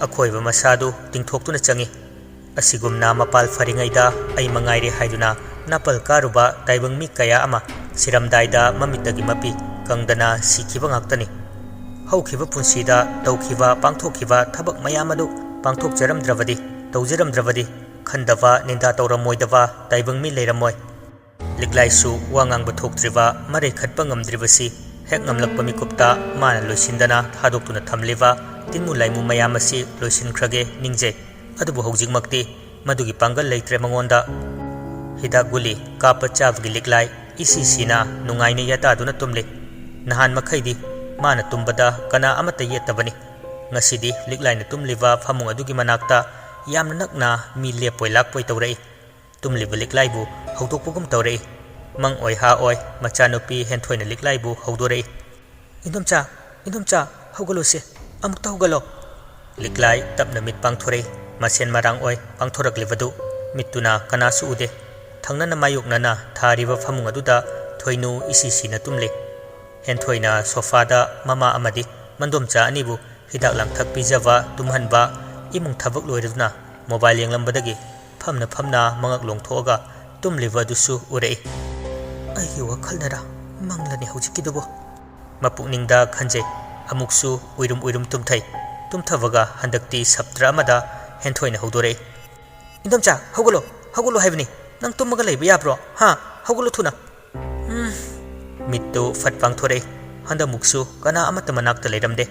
ꯑꯈꯣꯏꯕ ꯃꯁꯥꯗꯨ ꯇꯤꯡꯊꯣꯛꯇꯨꯅ ꯆꯪꯏ꯫ ꯑꯁꯤꯒꯨꯝꯅ ꯃꯄꯥꯜ ꯐꯔꯤꯉꯩꯗ ꯑꯩ ꯃꯉꯥꯏꯔꯦ ꯍꯥꯏꯗꯨꯅ ꯅꯥꯄꯜ ꯀꯥꯔꯨꯕ ꯇꯥꯏꯕꯪ ꯃꯤ ꯀꯌꯥ ꯑꯃ ꯁꯤꯔꯝꯗꯥꯏꯗ ꯃꯃꯤꯠꯇꯒꯤ ꯃꯄꯤ ꯀꯪꯗꯅ ꯁꯤꯈꯤꯕ ꯉꯥꯛꯇꯅꯤ꯫ ꯍꯧꯈꯤꯕ ꯄꯨꯟꯁꯤꯗ ꯇꯧꯈꯤꯕ, ꯄꯥꯡꯊꯣꯛꯈꯤꯕ ꯊꯕꯛ ꯃꯌꯥꯝ ꯑꯗꯨ ꯄꯥꯡꯊꯣꯛꯆꯔꯝꯗ꯭ꯔꯕꯗꯤ, ꯇꯧꯖꯔꯝꯗ꯭ꯔꯕꯗꯤ, ꯈꯟꯗꯕ, ꯅꯤꯟꯗꯥ ꯇꯧꯔꯝꯃꯣꯏꯗꯕ ꯇꯥꯏꯕꯪ ꯃꯤ ꯂꯩꯔꯝꯃꯣꯏ꯫ ꯂꯤꯛꯂꯥꯏꯁꯨ ꯋꯥ ꯉꯥꯡꯕ ꯊꯣꯛꯇ꯭ꯔꯤꯕ, ꯃꯔꯩ ꯈꯠꯄ ꯉꯝꯗ꯭ꯔꯤꯕꯁꯤ ꯍꯦꯛ ꯉꯝꯂꯛꯄ ꯃꯤꯀꯨꯞꯇ ꯃꯥꯅ ꯂꯣꯏꯁꯤꯟꯗꯅ ꯊꯥꯗꯣꯛꯇꯨꯅ ꯊꯝꯂꯤꯕ ꯇꯤꯟꯃꯨ ꯂꯥꯏꯃꯨ ꯃꯌꯥꯝ ꯑꯁꯤ ꯂꯣꯏꯁꯤꯟꯈ꯭ꯔꯒꯦ ꯅꯤꯡꯖꯩ꯫ ꯑꯗꯨꯕꯨ ꯍꯧꯖꯤꯛꯃꯛꯇꯤ ꯃꯗꯨꯒꯤ ꯄꯥꯡꯒꯜ ꯂꯩꯇ꯭ꯔꯦ ꯃꯉꯣꯟꯗ꯫ ꯍꯤꯗꯥꯛ ꯒꯨꯂꯤ ꯀꯥꯞꯄ ꯆꯥꯕꯒꯤ ꯂꯤꯛꯂꯥꯏ ꯏꯁꯤ ꯁꯤꯅ ꯅꯨꯡꯉꯥꯏꯅ ꯌꯥꯇꯥꯗꯨꯅ ꯇꯨꯝꯂꯤ꯫ ꯅꯍꯥꯟ ꯃꯈꯩꯗꯤ ꯃꯥꯅ ꯇꯨꯝꯕꯗ ꯀꯅꯥ ꯑꯃꯠꯇ ꯌꯦꯠꯇꯕꯅꯤ꯫ ꯉꯁꯤꯗꯤ ꯂꯤꯛꯂꯥꯏꯅ ꯇꯨꯝꯂꯤꯕ ꯐꯃꯨꯡ ꯑꯗꯨꯒꯤ ꯃꯅꯥꯛꯇ ꯌꯥꯝꯅ ꯅꯛꯅ ꯃꯤ ꯂꯦꯞꯄꯣꯏ ꯂꯥꯛꯄꯣꯏ ꯇꯧꯔꯛꯏ꯫ ꯇꯨꯝꯂꯤꯕ ꯂꯤꯛꯂꯥꯏꯕꯨ ꯍꯧꯗꯣꯛꯄꯒꯨꯝ ꯇꯧꯔꯛꯏ꯫ ꯃꯪ ꯑꯣꯏ ꯍꯥ ꯑꯣꯏ ꯃꯆꯥꯅꯨꯄꯤ ꯍꯦꯟꯊꯣꯏꯅ ꯂꯤꯛꯂꯥꯏꯕꯨ ꯍꯧꯗꯣꯔꯛꯏ꯫ "ꯏꯟꯗꯣꯝꯆꯥ, ꯏꯟꯗꯣꯝꯆꯥ, ꯍꯧꯒꯠꯂꯨꯁꯦ, ꯑꯃꯨꯛꯇ ꯍꯧꯒꯠꯂꯣ!" ꯂꯤꯛꯂꯥꯏ ꯇꯞꯅ ꯃꯤꯠ ꯄꯥꯡꯊꯣꯔꯛꯏ꯫ ꯃꯁꯦꯟ ꯃꯔꯥꯡ ꯑꯣꯏ ꯄꯥꯡꯊꯣꯔꯛꯂꯤꯕꯗꯨ ꯃꯤꯠꯇꯨꯅ ꯀꯅꯥꯁꯨ ꯎꯗꯦ꯫ ꯊꯪꯅꯅ ꯃꯥꯌꯣꯛꯅꯅ ꯊꯥꯔꯤꯕ ꯐꯃꯨꯡ ꯑꯗꯨꯗ ꯊꯣꯏꯅꯨ ꯏꯁꯤ ꯁꯤꯅ ꯇꯨꯝꯂꯤ꯫ ꯍꯦꯟꯊꯣꯏꯅ ꯁꯣꯐꯥꯗ ꯃꯃꯥ ꯑꯃꯗꯤ ꯃꯟꯗꯣꯝꯆꯥ ꯑꯅꯤꯕꯨ ꯍꯤꯗꯥꯛ ꯂꯥꯡꯊꯛ ꯄꯤꯖꯕ, ꯇꯨꯝꯍꯟꯕ, ꯏꯃꯨꯡ ꯊꯕꯛ ꯂꯣꯏꯔꯗꯨꯅ ꯃꯣꯕꯥꯏꯜ ꯌꯦꯡꯂꯝꯕꯗꯒꯤ ꯐꯝꯅ ꯐꯝꯅ ꯃꯉꯛ ꯂꯣꯡꯊꯣꯛꯑꯒ ꯇꯨꯝꯂꯤꯕ ꯑꯗꯨꯁꯨ ꯎꯔꯛꯏ꯫ "ꯑꯩꯒꯤ ꯋꯥꯈꯜꯅꯔ ꯃꯪꯂꯅꯤ ꯍꯧꯖꯤꯛꯀꯤꯗꯨꯕꯨ?" ꯃꯄꯨꯛꯅꯤꯡꯗ ꯈꯟꯖꯩ꯫ ꯑꯃꯨꯛꯁꯨ ꯎꯏꯔꯨꯝ ꯎꯏꯔꯨꯝ ꯇꯨꯝꯊꯩ꯫ ꯇꯨꯝꯊꯕꯒ ꯍꯟꯗꯛꯇꯤ ꯁꯞꯇ꯭ꯔ ꯑꯃꯗ ꯍꯦꯟꯊꯣꯏꯅ ꯍꯧꯗꯣꯔꯛꯏ꯫ "ꯏꯟꯗꯣꯝꯆꯥ, ꯍꯧꯒꯠꯂꯣ, ꯍꯧꯒꯠꯂꯣ ꯍꯥꯏꯕꯅꯤ꯫ ꯅꯪ ꯇꯨꯝꯃꯒ ꯂꯩꯕ ꯌꯥꯕ꯭ꯔꯣ? ꯍꯥ? ꯍꯧꯒꯠꯂꯣ ꯊꯨꯅ!" ꯎꯝ꯫ ꯃꯤꯠꯇꯨ ꯐꯠ ꯄꯥꯡꯊꯣꯔꯛꯏ꯫ ꯍꯟꯗꯛꯃꯨꯛꯁꯨ ꯀꯅꯥ ꯑꯃꯠꯇ ꯃꯅꯥꯛꯇ ꯂꯩꯔꯝꯗꯦ꯫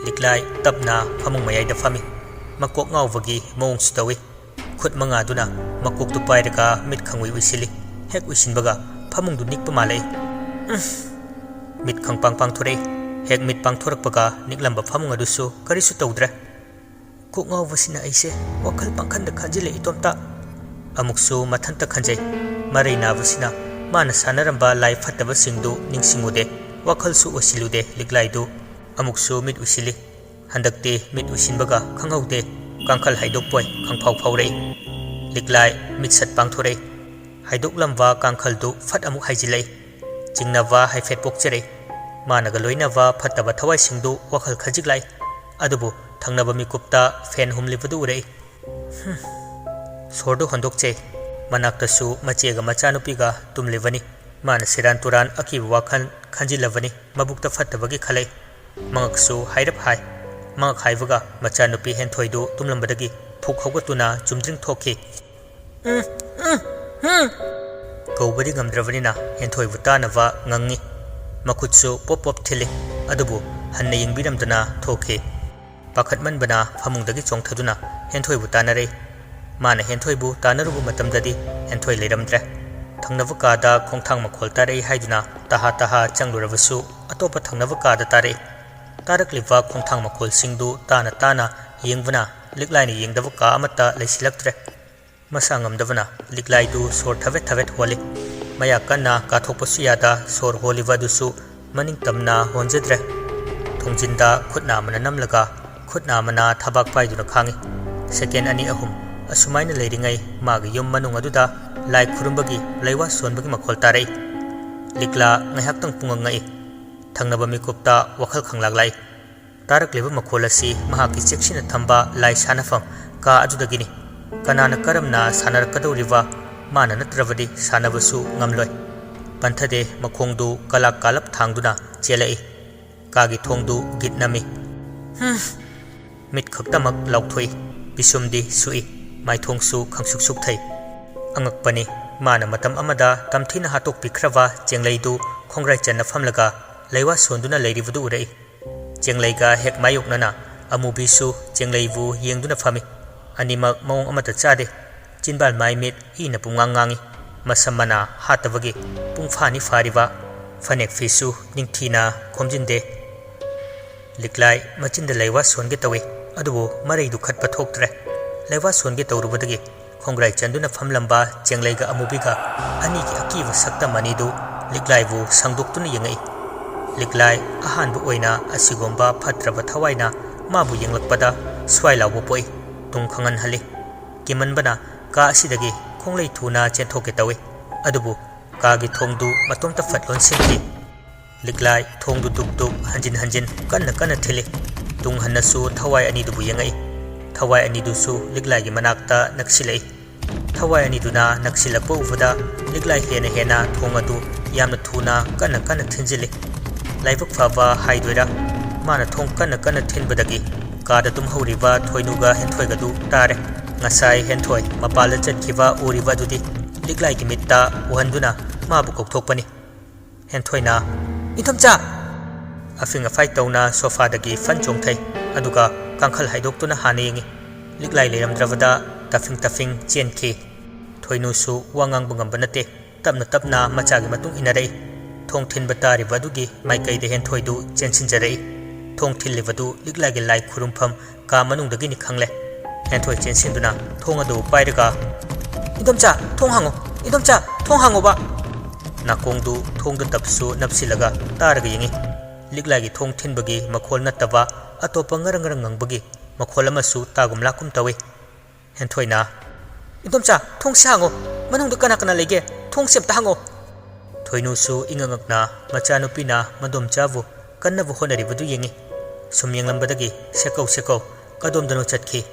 ꯂꯤꯛꯂꯥꯏ ꯇꯞꯅ ꯐꯃꯨꯡ ꯃꯌꯥꯏꯗ ꯐꯝꯃꯤ꯫ ꯃꯀꯣꯛ ꯉꯥꯎꯕꯒꯤ ꯃꯑꯣꯡꯁꯨ ꯇꯧꯏ꯫ ꯈꯨꯠ ꯃꯉꯥꯗꯨꯅ ꯃꯀꯣꯛꯇꯨ ꯄꯥꯏꯔꯒ ꯃꯤꯠ ꯈꯪꯎꯏ ꯎꯏꯁꯤꯜꯂꯤ꯫ ꯍꯦꯛ ꯎꯏꯁꯤꯟꯕꯒ ꯐꯃꯨꯡꯗꯨ ꯅꯤꯛꯄ ꯃꯥꯜꯂꯛꯏ꯫ ꯎꯝ꯫ ꯃꯤꯠ ꯈꯪꯄꯥꯡ ꯄꯥꯡꯊꯣꯔꯛꯏ꯫ ꯍꯦꯛ ꯃꯤꯠ ꯄꯥꯡꯊꯣꯔꯛꯄꯒ ꯅꯤꯛꯂꯝꯕ ꯐꯃꯨꯡ ꯑꯗꯨꯁꯨ ꯀꯔꯤꯁꯨ ꯇꯧꯗ꯭ꯔꯦ꯫ "ꯀꯣꯛ ꯉꯥꯎꯕꯁꯤꯅ ꯑꯩꯁꯦ ꯋꯥꯈꯜ ꯄꯪꯈꯟꯗ ꯈꯟꯖꯤꯜꯂꯦ ꯏꯇꯣꯝꯇ꯫" ꯑꯃꯨꯛꯁꯨ ꯃꯊꯟꯇ ꯈꯟꯖꯩ꯫ ꯃꯔꯩ ꯅꯥꯕꯁꯤꯅ ꯃꯥꯅ ꯁꯥꯟꯅꯔꯝꯕ ꯂꯥꯏ ꯐꯠꯇꯕꯁꯤꯡꯗꯨ ꯅꯤꯡꯁꯤꯡꯉꯨꯗꯦ꯫ ꯋꯥꯈꯜꯁꯨ ꯑꯣꯏꯁꯤꯜꯂꯨꯗꯦ ꯂꯤꯛꯂꯥꯏꯗꯨ꯫ ꯑꯃꯨꯛꯁꯨ ꯃꯤꯠ ꯎꯏꯁꯤꯜꯂꯤ꯫ ꯍꯟꯗꯛꯇꯤ ꯃꯤꯠ ꯎꯏꯁꯤꯟꯕꯒ ꯈꯪꯍꯧꯗꯦ, ꯀꯥꯡꯈꯜ ꯍꯥꯏꯗꯣꯛꯄꯣꯏ ꯈꯪꯐꯥꯎ ꯐꯥꯎꯔꯛꯏ꯫ ꯂꯤꯛꯂꯥꯏ ꯃꯤꯠ ꯁꯠ ꯄꯥꯡꯊꯣꯔꯛꯏ꯫ ꯍꯥꯏꯗꯣꯛꯂꯝꯕ ꯀꯥꯡꯈꯜꯗꯨ ꯐꯠ ꯑꯃꯨꯛ ꯍꯥꯏꯖꯤꯜꯂꯛꯏ꯫ ꯆꯤꯡꯅꯕ ꯍꯥꯏꯐꯦꯠ ꯄꯣꯛꯆꯔꯛꯏ꯫ ꯃꯥꯅꯒ ꯂꯣꯏꯅꯕ ꯐꯠꯇꯕ ꯊꯋꯥꯏꯁꯤꯡꯗꯨ ꯋꯥꯈꯜ ꯈꯖꯤꯛ ꯂꯥꯛꯏ꯫ ꯑꯗꯨꯕꯨ ꯊꯪꯅꯕ ꯃꯤꯀꯨꯞꯇ ꯐꯦꯟ ꯍꯨꯝꯂꯤꯕꯗꯨ ꯎꯔꯛꯏ꯫ ꯍꯨꯝ꯫ ꯁꯣꯔꯗꯨ ꯍꯣꯟꯗꯣꯛꯆꯩ꯫ ꯃꯅꯥꯛꯇꯁꯨ ꯃꯆꯦꯒ ꯃꯆꯥꯅꯨꯄꯤꯒ ꯇꯨꯝꯂꯤꯕꯅꯤ꯫ ꯃꯥꯅ ꯁꯦꯔꯥꯟ ꯇꯨꯔꯥꯟ ꯑꯀꯤꯕ ꯋꯥꯈꯜ ꯈꯟꯖꯤꯜꯂꯕꯅꯤ꯫ ꯃꯕꯨꯛꯇ ꯐꯠꯇꯕꯒꯤ ꯈꯜꯂꯛꯏ꯫ ꯃꯉꯛꯁꯨ ꯍꯥꯏꯔꯞ ꯍꯥꯏ꯫ ꯃꯉꯛ ꯍꯥꯏꯕꯒ ꯃꯆꯥꯅꯨꯄꯤ ꯍꯦꯟꯊꯣꯏꯗꯨ ꯇꯨꯝꯂꯝꯕꯗꯒꯤ ꯐꯨꯛ ꯍꯧꯒꯠꯇꯨꯅ ꯆꯨꯝꯗ꯭ꯔꯤꯡ ꯊꯣꯛꯈꯤ꯫ ꯎꯝ, ꯎꯝ, ꯎꯝ꯫ ꯀꯧꯕꯗꯤ ꯉꯝꯗ꯭ꯔꯕꯅꯤꯅ ꯍꯦꯟꯊꯣꯏꯕꯨ ꯇꯥꯅꯕ ꯉꯪꯉꯤ꯫ ꯃꯈꯨꯠꯁꯨ ꯄꯣꯞ ꯄꯣꯞ ꯊꯤꯜꯂꯤ꯫ ꯑꯗꯨꯕꯨ ꯍꯟꯅ ꯌꯦꯡꯕꯤꯔꯝꯗꯅ ꯊꯣꯛꯈꯤ꯫ ꯄꯥꯈꯠꯃꯟꯕꯅ ꯐꯃꯨꯡꯗꯒꯤ ꯆꯣꯡꯊꯗꯨꯅ ꯍꯦꯟꯊꯣꯏꯕꯨ ꯇꯥꯟꯅꯔꯦ꯫ ꯃꯥꯅ ꯍꯦꯟꯊꯣꯏꯕꯨ ꯇꯥꯟꯅꯔꯨꯕ ꯃꯇꯝꯗꯗꯤ ꯍꯦꯟꯊꯣꯏ ꯂꯩꯔꯝꯗ꯭ꯔꯦ꯫ ꯊꯪꯅꯕ ꯀꯥꯗ ꯈꯣꯡꯊꯥꯡ ꯃꯈꯣꯜ ꯇꯥꯔꯛꯏ ꯍꯥꯏꯗꯨꯅ ꯇꯍꯥ ꯇꯍꯥ ꯆꯪꯂꯨꯔꯕꯁꯨ ꯑꯇꯣꯞꯄ ꯊꯪꯅꯕ ꯀꯥꯗ ꯇꯥꯔꯛꯏ꯫ ꯇꯥꯔꯛꯂꯤꯕ ꯈꯣꯡꯊꯥꯡ ꯃꯈꯣꯜꯁꯤꯡꯗꯨ ꯇꯥꯅ ꯇꯥꯅ ꯌꯦꯡꯕꯅ ꯂꯤꯛꯂꯥꯏꯅ ꯌꯦꯡꯗꯕ ꯀꯥ ꯑꯃꯠꯇ ꯂꯩꯁꯤꯜꯂꯛꯇ꯭ꯔꯦ꯫ ꯃꯁꯥ ꯉꯝꯗꯕꯅ ꯂꯤꯛꯂꯥꯏꯗꯨ ꯁꯣꯔ ꯊꯕꯦꯠ ꯊꯕꯦꯠ ꯍꯣꯜꯂꯤ꯫ ꯃꯌꯥ ꯀꯟꯅ ꯀꯥꯊꯣꯛꯄꯁꯨ ꯌꯥꯗ ꯁꯣꯔ ꯍꯣꯜꯂꯤꯕ ꯑꯗꯨꯁꯨ ꯃꯅꯤꯡ ꯇꯝꯅ ꯍꯣꯟꯖꯗ꯭ꯔꯦ꯫ ꯊꯣꯡꯖꯤꯟꯗ ꯈꯨꯠꯅ ꯑꯃꯅ ꯅꯝꯂꯒ ꯈꯨꯠꯅ ꯑꯃꯅ ꯊꯕꯥꯛ ꯄꯥꯏꯗꯨꯅ ꯈꯥꯡꯉꯤ꯫ ꯁꯦꯀꯦꯟ ꯑꯅꯤ ꯑꯍꯨꯝ ꯑꯁꯨꯃꯥꯏꯅ ꯂꯩꯔꯤꯉꯩ ꯃꯥꯒꯤ ꯌꯨꯝ ꯃꯅꯨꯡ ꯑꯗꯨꯗ ꯂꯥꯏ ꯈꯨꯔꯨꯝꯕꯒꯤ ꯂꯩꯋꯥ ꯁꯣꯟꯕꯒꯤ ꯃꯈꯣꯜ ꯇꯥꯔꯛꯏ꯫ ꯂꯤꯛꯂꯥ ꯉꯥꯏꯍꯥꯛꯇꯪ ꯄꯨꯡꯉꯛ ꯉꯛꯏ꯫ ꯊꯪꯅꯕ ꯃꯤꯀꯨꯞꯇ ꯋꯥꯈꯜ ꯈꯪꯂꯥꯛ ꯂꯥꯛꯏ꯫ ꯇꯥꯔꯛꯂꯤꯕ ꯃꯈꯣꯜ ꯑꯁꯤ ꯃꯍꯥꯛꯀꯤ ꯆꯦꯛꯁꯤꯟꯅ ꯊꯝꯕ ꯂꯥꯏ ꯁꯥꯟꯅꯐꯝ ꯀꯥ ꯑꯗꯨꯗꯒꯤꯅꯤ꯫ ꯀꯅꯥꯅ ꯀꯔꯝꯅ ꯁꯥꯟꯅꯔꯛꯀꯗꯧꯔꯤꯕ? ꯃꯥꯅ ꯅꯠꯇ꯭ꯔꯕꯗꯤ ꯁꯥꯟꯅꯕꯁꯨ ꯉꯝꯂꯣꯏ꯫ ꯄꯟꯊꯗꯦ ꯃꯈꯣꯡꯗꯨ ꯀꯂꯥꯛ ꯀꯥꯂꯞ ꯊꯥꯡꯗꯨꯅ ꯆꯦꯜꯂꯛꯏ꯫ ꯀꯥꯒꯤ ꯊꯣꯡꯗꯨ ꯒꯤꯠ ꯅꯝꯃꯤ꯫ ꯍꯝ! ꯃꯤꯠ ꯈꯛꯇꯃꯛ ꯂꯥꯎꯊꯣꯛꯏ꯫ ꯄꯤꯁꯨꯝꯗꯤ ꯁꯨꯛꯏ꯫ ꯃꯥꯏꯊꯣꯡꯁꯨ ꯈꯪꯁꯨꯛ ꯁꯨꯛꯊꯩ꯫ ꯑꯉꯛꯄꯅꯤ, ꯃꯥꯅ ꯃꯇꯝ ꯑꯃꯗ ꯇꯝꯊꯤꯅ ꯍꯥꯠꯇꯣꯛꯄꯤꯈ꯭ꯔꯕ ꯆꯦꯡꯂꯩꯗꯨ ꯈꯣꯡꯒ꯭ꯔꯥꯏ ꯆꯟꯅ ꯐꯝꯂꯒ ꯂꯩꯋꯥ ꯁꯣꯟꯗꯨꯅ ꯂꯩꯔꯤꯕꯗꯨ ꯎꯔꯛꯏ꯫ ꯆꯦꯡꯂꯩꯒ ꯍꯦꯛ ꯃꯥꯌꯣꯛꯅꯅ ꯑꯃꯨꯕꯤꯁꯨ ꯆꯦꯡꯂꯩꯕꯨ ꯌꯦꯡꯗꯨꯅ ꯐꯝꯃꯤ꯫ ꯑꯅꯤꯃꯛ ꯃꯑꯣꯡ ꯑꯃꯠꯇ ꯆꯥꯗꯦ꯫ ꯆꯤꯟꯕꯥꯜ ꯃꯥꯏ ꯃꯤꯠ ꯏꯅ ꯄꯨꯡꯉꯥꯡ ꯉꯥꯡꯉꯤ꯫ ꯃꯁꯝ ꯃꯅꯥ ꯍꯥꯠꯇꯕꯒꯤ ꯄꯨꯡ ꯐꯥꯅꯤ ꯐꯥꯔꯤꯕ꯫ ꯐꯅꯦꯛ ꯐꯤꯁꯨ ꯅꯤꯡꯊꯤꯅ ꯈꯣꯝꯖꯤꯟꯗꯦ꯫ ꯂꯤꯛꯂꯥꯏ ꯃꯆꯤꯟꯗ ꯂꯩꯋꯥ ꯁꯣꯟꯒꯦ ꯇꯧꯏ, ꯑꯗꯨꯕꯨ ꯃꯔꯩꯗꯨ ꯈꯠꯄ ꯊꯣꯛꯇ꯭ꯔꯦ꯫ ꯂꯩꯋꯥ ꯁꯣꯟꯒꯦ ꯇꯧꯔꯨꯕꯗꯒꯤ ꯈꯣꯡꯒ꯭ꯔꯥꯏ ꯆꯟꯗꯨꯅ ꯐꯝꯂꯝꯕ ꯆꯦꯡꯂꯩꯒ ꯑꯃꯨꯕꯤꯒ ꯑꯅꯤꯒꯤ ꯑꯀꯤꯕ ꯁꯛꯇꯝ ꯑꯅꯤꯗꯨ ꯂꯤꯛꯂꯥꯏꯕꯨ ꯁꯪꯗꯣꯛꯇꯨꯅ ꯌꯦꯡꯉꯛꯏ꯫ ꯂꯤꯛꯂꯥꯏ ꯑꯍꯥꯟꯕ ꯑꯣꯏꯅ ꯑꯁꯤꯒꯨꯝꯕ ꯐꯠꯇ꯭ꯔꯕ ꯊꯋꯥꯏꯅ ꯃꯥꯕꯨ ꯌꯦꯡꯂꯛꯄꯗ ꯁ꯭ꯋꯥꯏ ꯂꯥꯎꯕ ꯄꯣꯛꯏ꯫ ꯇꯨꯡ ꯈꯪꯍꯟꯍꯜꯂꯤ꯫ ꯀꯤꯃꯟꯕꯅ ꯀꯥ ꯑꯁꯤꯗꯒꯤ ꯈꯣꯡꯂꯩ ꯊꯨꯅ ꯆꯦꯟꯊꯣꯛꯀꯦ ꯇꯧꯏ꯫ ꯑꯗꯨꯕꯨ ꯀꯥꯒꯤ ꯊꯣꯡꯗꯨ ꯃꯇꯣꯝꯇ ꯐꯠ ꯂꯣꯟꯁꯤꯟꯈꯤ꯫ ꯂꯤꯛꯂꯥꯏ ꯊꯣꯡꯗꯨ ꯗꯨꯛ ꯗꯨꯛ ꯍꯟꯖꯤꯟ ꯍꯟꯖꯤꯟ ꯀꯟꯅ ꯀꯟꯅ ꯊꯤꯜꯂꯤ꯫ ꯇꯨꯡ ꯍꯟꯅꯁꯨ ꯊꯋꯥꯏ ꯑꯅꯤꯗꯨꯕꯨ ꯌꯦꯡꯉꯛꯏ꯫ ꯊꯋꯥꯏ ꯑꯅꯤꯗꯨꯁꯨ ꯂꯤꯛꯂꯥꯏꯒꯤ ꯃꯅꯥꯛꯇ ꯅꯛꯁꯤꯜꯂꯛꯏ꯫ ꯊꯋꯥꯏ ꯑꯅꯤꯗꯨꯅ ꯅꯛꯁꯤꯜꯂꯛꯄ ꯎꯕꯗ ꯂꯤꯛꯂꯥꯏ ꯍꯦꯟꯅ ꯍꯦꯟꯅ ꯊꯣꯡ ꯑꯗꯨ ꯌꯥꯝꯅ ꯊꯨꯅ ꯀꯟꯅ ꯀꯟꯅ ꯊꯤꯟꯖꯤꯜꯂꯤ꯫ ꯂꯥꯏꯕꯛ ꯐꯕ ꯍꯥꯏꯗꯣꯏꯔꯥ, ꯃꯥꯅ ꯊꯣꯡ ꯀꯟꯅ ꯀꯟꯅ ꯊꯤꯟꯕꯗꯒꯤ ꯀꯥꯗ ꯇꯨꯝꯍꯧꯔꯤꯕ ꯊꯣꯏꯅꯨꯒ ꯍꯦꯟꯊꯣꯏꯒꯗꯨ ꯇꯥꯔꯦ꯫ ꯉꯁꯥꯏ ꯍꯦꯟꯊꯣꯏ ꯃꯄꯥꯜꯗ ꯆꯠꯈꯤꯕ ꯎꯔꯤꯕ ꯑꯗꯨꯗꯤ ꯂꯤꯛꯂꯥꯏꯒꯤ ꯃꯤꯠꯇ ꯎꯍꯟꯗꯨꯅ ꯃꯥꯕꯨ ꯀꯧꯊꯣꯛꯄꯅꯤ꯫ ꯍꯦꯟꯊꯣꯏꯅ, "ꯏꯟꯊꯣꯝꯆꯥ!" ꯑꯐꯤꯡ ꯑꯐꯥꯏ ꯇꯧꯅ ꯁꯣꯐꯥꯗꯒꯤ ꯐꯟ ꯆꯣꯡꯊꯩ, ꯑꯗꯨꯒ ꯀꯥꯡꯈꯜ ꯍꯥꯏꯗꯣꯛꯇꯨꯅ ꯍꯥꯟꯅ ꯌꯦꯡꯉꯤ꯫ ꯂꯤꯛꯂꯥꯏ ꯂꯩꯔꯝꯗ꯭ꯔꯕꯗ ꯇꯐꯤꯡ ꯇꯐꯤꯡ ꯆꯦꯟꯈꯤ꯫ ꯊꯣꯏꯅꯨꯁꯨ ꯋꯥ ꯉꯥꯡꯕ ꯉꯝꯕ ꯅꯠꯇꯦ꯫ ꯇꯞꯅ ꯇꯞꯅ ꯃꯆꯥꯒꯤ ꯃꯇꯨꯡ ꯏꯟꯅꯔꯛꯏ꯫ ꯊꯣꯡ ꯊꯤꯟꯕ ꯇꯥꯔꯤꯕ ꯑꯗꯨꯒꯤ ꯃꯥꯏꯀꯩꯗ ꯍꯦꯟꯊꯣꯏꯗꯨ ꯆꯦꯟꯁꯤꯟꯖꯔꯛꯏ꯫ ꯊꯣꯡ ꯊꯤꯜꯂꯤꯕꯗꯨ ꯂꯤꯛꯂꯥꯏꯒꯤ ꯂꯥꯏ ꯈꯨꯔꯨꯝꯐꯝ ꯀꯥ ꯃꯅꯨꯡꯗꯒꯤꯅꯤ ꯈꯪꯂꯦ꯫ ꯍꯦꯟꯊꯣꯏ ꯆꯦꯟꯁꯤꯟꯗꯨꯅ ꯊꯣꯡ ꯑꯗꯨ ꯄꯥꯏꯔꯒ, "ꯏꯟꯗꯣꯝꯆꯥ, ꯊꯣꯡ ꯍꯥꯡꯉꯣ! ꯏꯟꯗꯣꯝꯆꯥ, ꯊꯣꯡ ꯍꯥꯡꯉꯣꯕ!" ꯅꯥꯀꯣꯡꯗꯨ ꯊꯣꯡꯗ ꯇꯞꯁꯨ ꯅꯞꯁꯤꯜꯂꯒ ꯇꯥꯔꯒ ꯌꯦꯡꯉꯤ꯫ ꯂꯤꯛꯂꯥꯏꯒꯤ ꯊꯣꯡ ꯊꯤꯟꯕꯒꯤ ꯃꯈꯣꯜ ꯅꯠꯇꯕ ꯑꯇꯣꯞꯄ ꯉꯔꯪ ꯉꯔꯪ ꯉꯪꯕꯒꯤ ꯃꯈꯣꯜ ꯑꯃꯁꯨ ꯇꯥꯒꯨꯝ ꯂꯥꯛꯀꯨꯝ ꯇꯧꯏ꯫ ꯍꯦꯟꯊꯣꯏꯅ, "ꯏꯟꯗꯣꯝꯆꯥ, ꯊꯣꯡꯁꯦ ꯍꯥꯡꯉꯣ! ꯃꯅꯨꯡꯗ ꯀꯅꯥ ꯀꯅꯥ ꯂꯩꯒꯦ? ꯊꯣꯡꯁꯦ ꯑꯝꯇ ꯍꯥꯡꯉꯣ!" ꯊꯣꯏꯅꯨꯁꯨ ꯏꯉꯛ ꯉꯛꯅ ꯃꯆꯥꯅꯨꯄꯤꯅ ꯃꯗꯣꯝꯆꯥꯕꯨ ꯀꯟꯅꯕ ꯍꯣꯠꯅꯔꯤꯕꯗꯨ ꯌꯦꯡꯉꯤ꯫ ꯁꯨꯝ ꯌꯦꯡꯂꯝꯕꯗꯒꯤ ꯁꯦꯀꯧ ꯁꯦꯀꯧ ꯀꯗꯣꯝꯗꯅꯣ ꯆꯠꯈꯤ꯫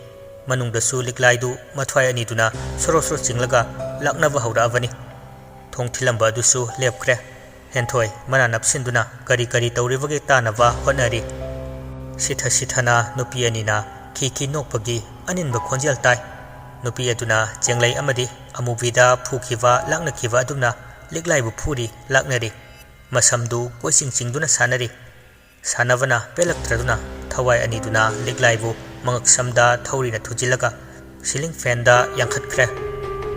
ꯃꯅꯨꯡꯗꯁꯨ ꯂꯤꯛꯂꯥꯏꯗꯨ ꯃꯊ꯭ꯋꯥꯏ ꯑꯅꯤꯗꯨꯅ ꯁꯣꯔꯣ ꯁꯣꯔꯣ ꯆꯤꯡꯂꯒ ꯂꯥꯛꯅꯕ ꯍꯧꯔꯛꯑꯕꯅꯤ꯫ ꯊꯣꯡ ꯊꯤꯜꯂꯝꯕ ꯑꯗꯨꯁꯨ ꯂꯦꯞꯈ꯭ꯔꯦ꯫ ꯍꯦꯟꯊꯣꯏ ꯃꯅꯥ ꯅꯞꯁꯤꯟꯗꯨꯅ ꯀꯔꯤ ꯀꯔꯤ ꯇꯧꯔꯤꯕꯒꯦ ꯇꯥꯅꯕ ꯍꯣꯠꯅꯔꯤ꯫ ꯁꯤꯊ ꯁꯤꯊꯅ ꯅꯨꯄꯤ ꯑꯅꯤꯅ ꯈꯤ ꯈꯤ ꯅꯣꯛꯄꯒꯤ ꯑꯅꯤꯟꯕ ꯈꯣꯟꯖꯦꯜ ꯇꯥꯏ꯫ ꯅꯨꯄꯤ ꯑꯗꯨꯅ ꯆꯦꯡꯂꯩ ꯑꯃꯗꯤ ꯑꯃꯨꯕꯤꯗ ꯐꯨꯈꯤꯕ ꯂꯥꯛꯅꯈꯤꯕ ꯑꯗꯨꯝꯅ ꯂꯤꯛꯂꯥꯏꯕꯨ ꯐꯨꯔꯤ ꯂꯥꯛꯅꯔꯤ꯫ ꯃꯁꯝꯗꯨ ꯀꯣꯏꯆꯤꯡ ꯆꯤꯡꯗꯨꯅ ꯁꯥꯟꯅꯔꯤ꯫ ꯁꯥꯟꯅꯕꯅ ꯄꯦꯜꯂꯛꯇ꯭ꯔꯗꯨꯅ ꯊꯋꯥꯏ ꯑꯅꯤꯗꯨꯅ ꯂꯤꯛꯂꯥꯏꯕꯨ ꯃꯉꯛꯁꯝꯗ ꯊꯧꯔꯤꯅ ꯊꯨꯖꯤꯜꯂꯒ ꯁꯤꯂꯤꯡ ꯐꯦꯟꯗ ꯌꯥꯡꯈꯠꯈ꯭ꯔꯦ꯫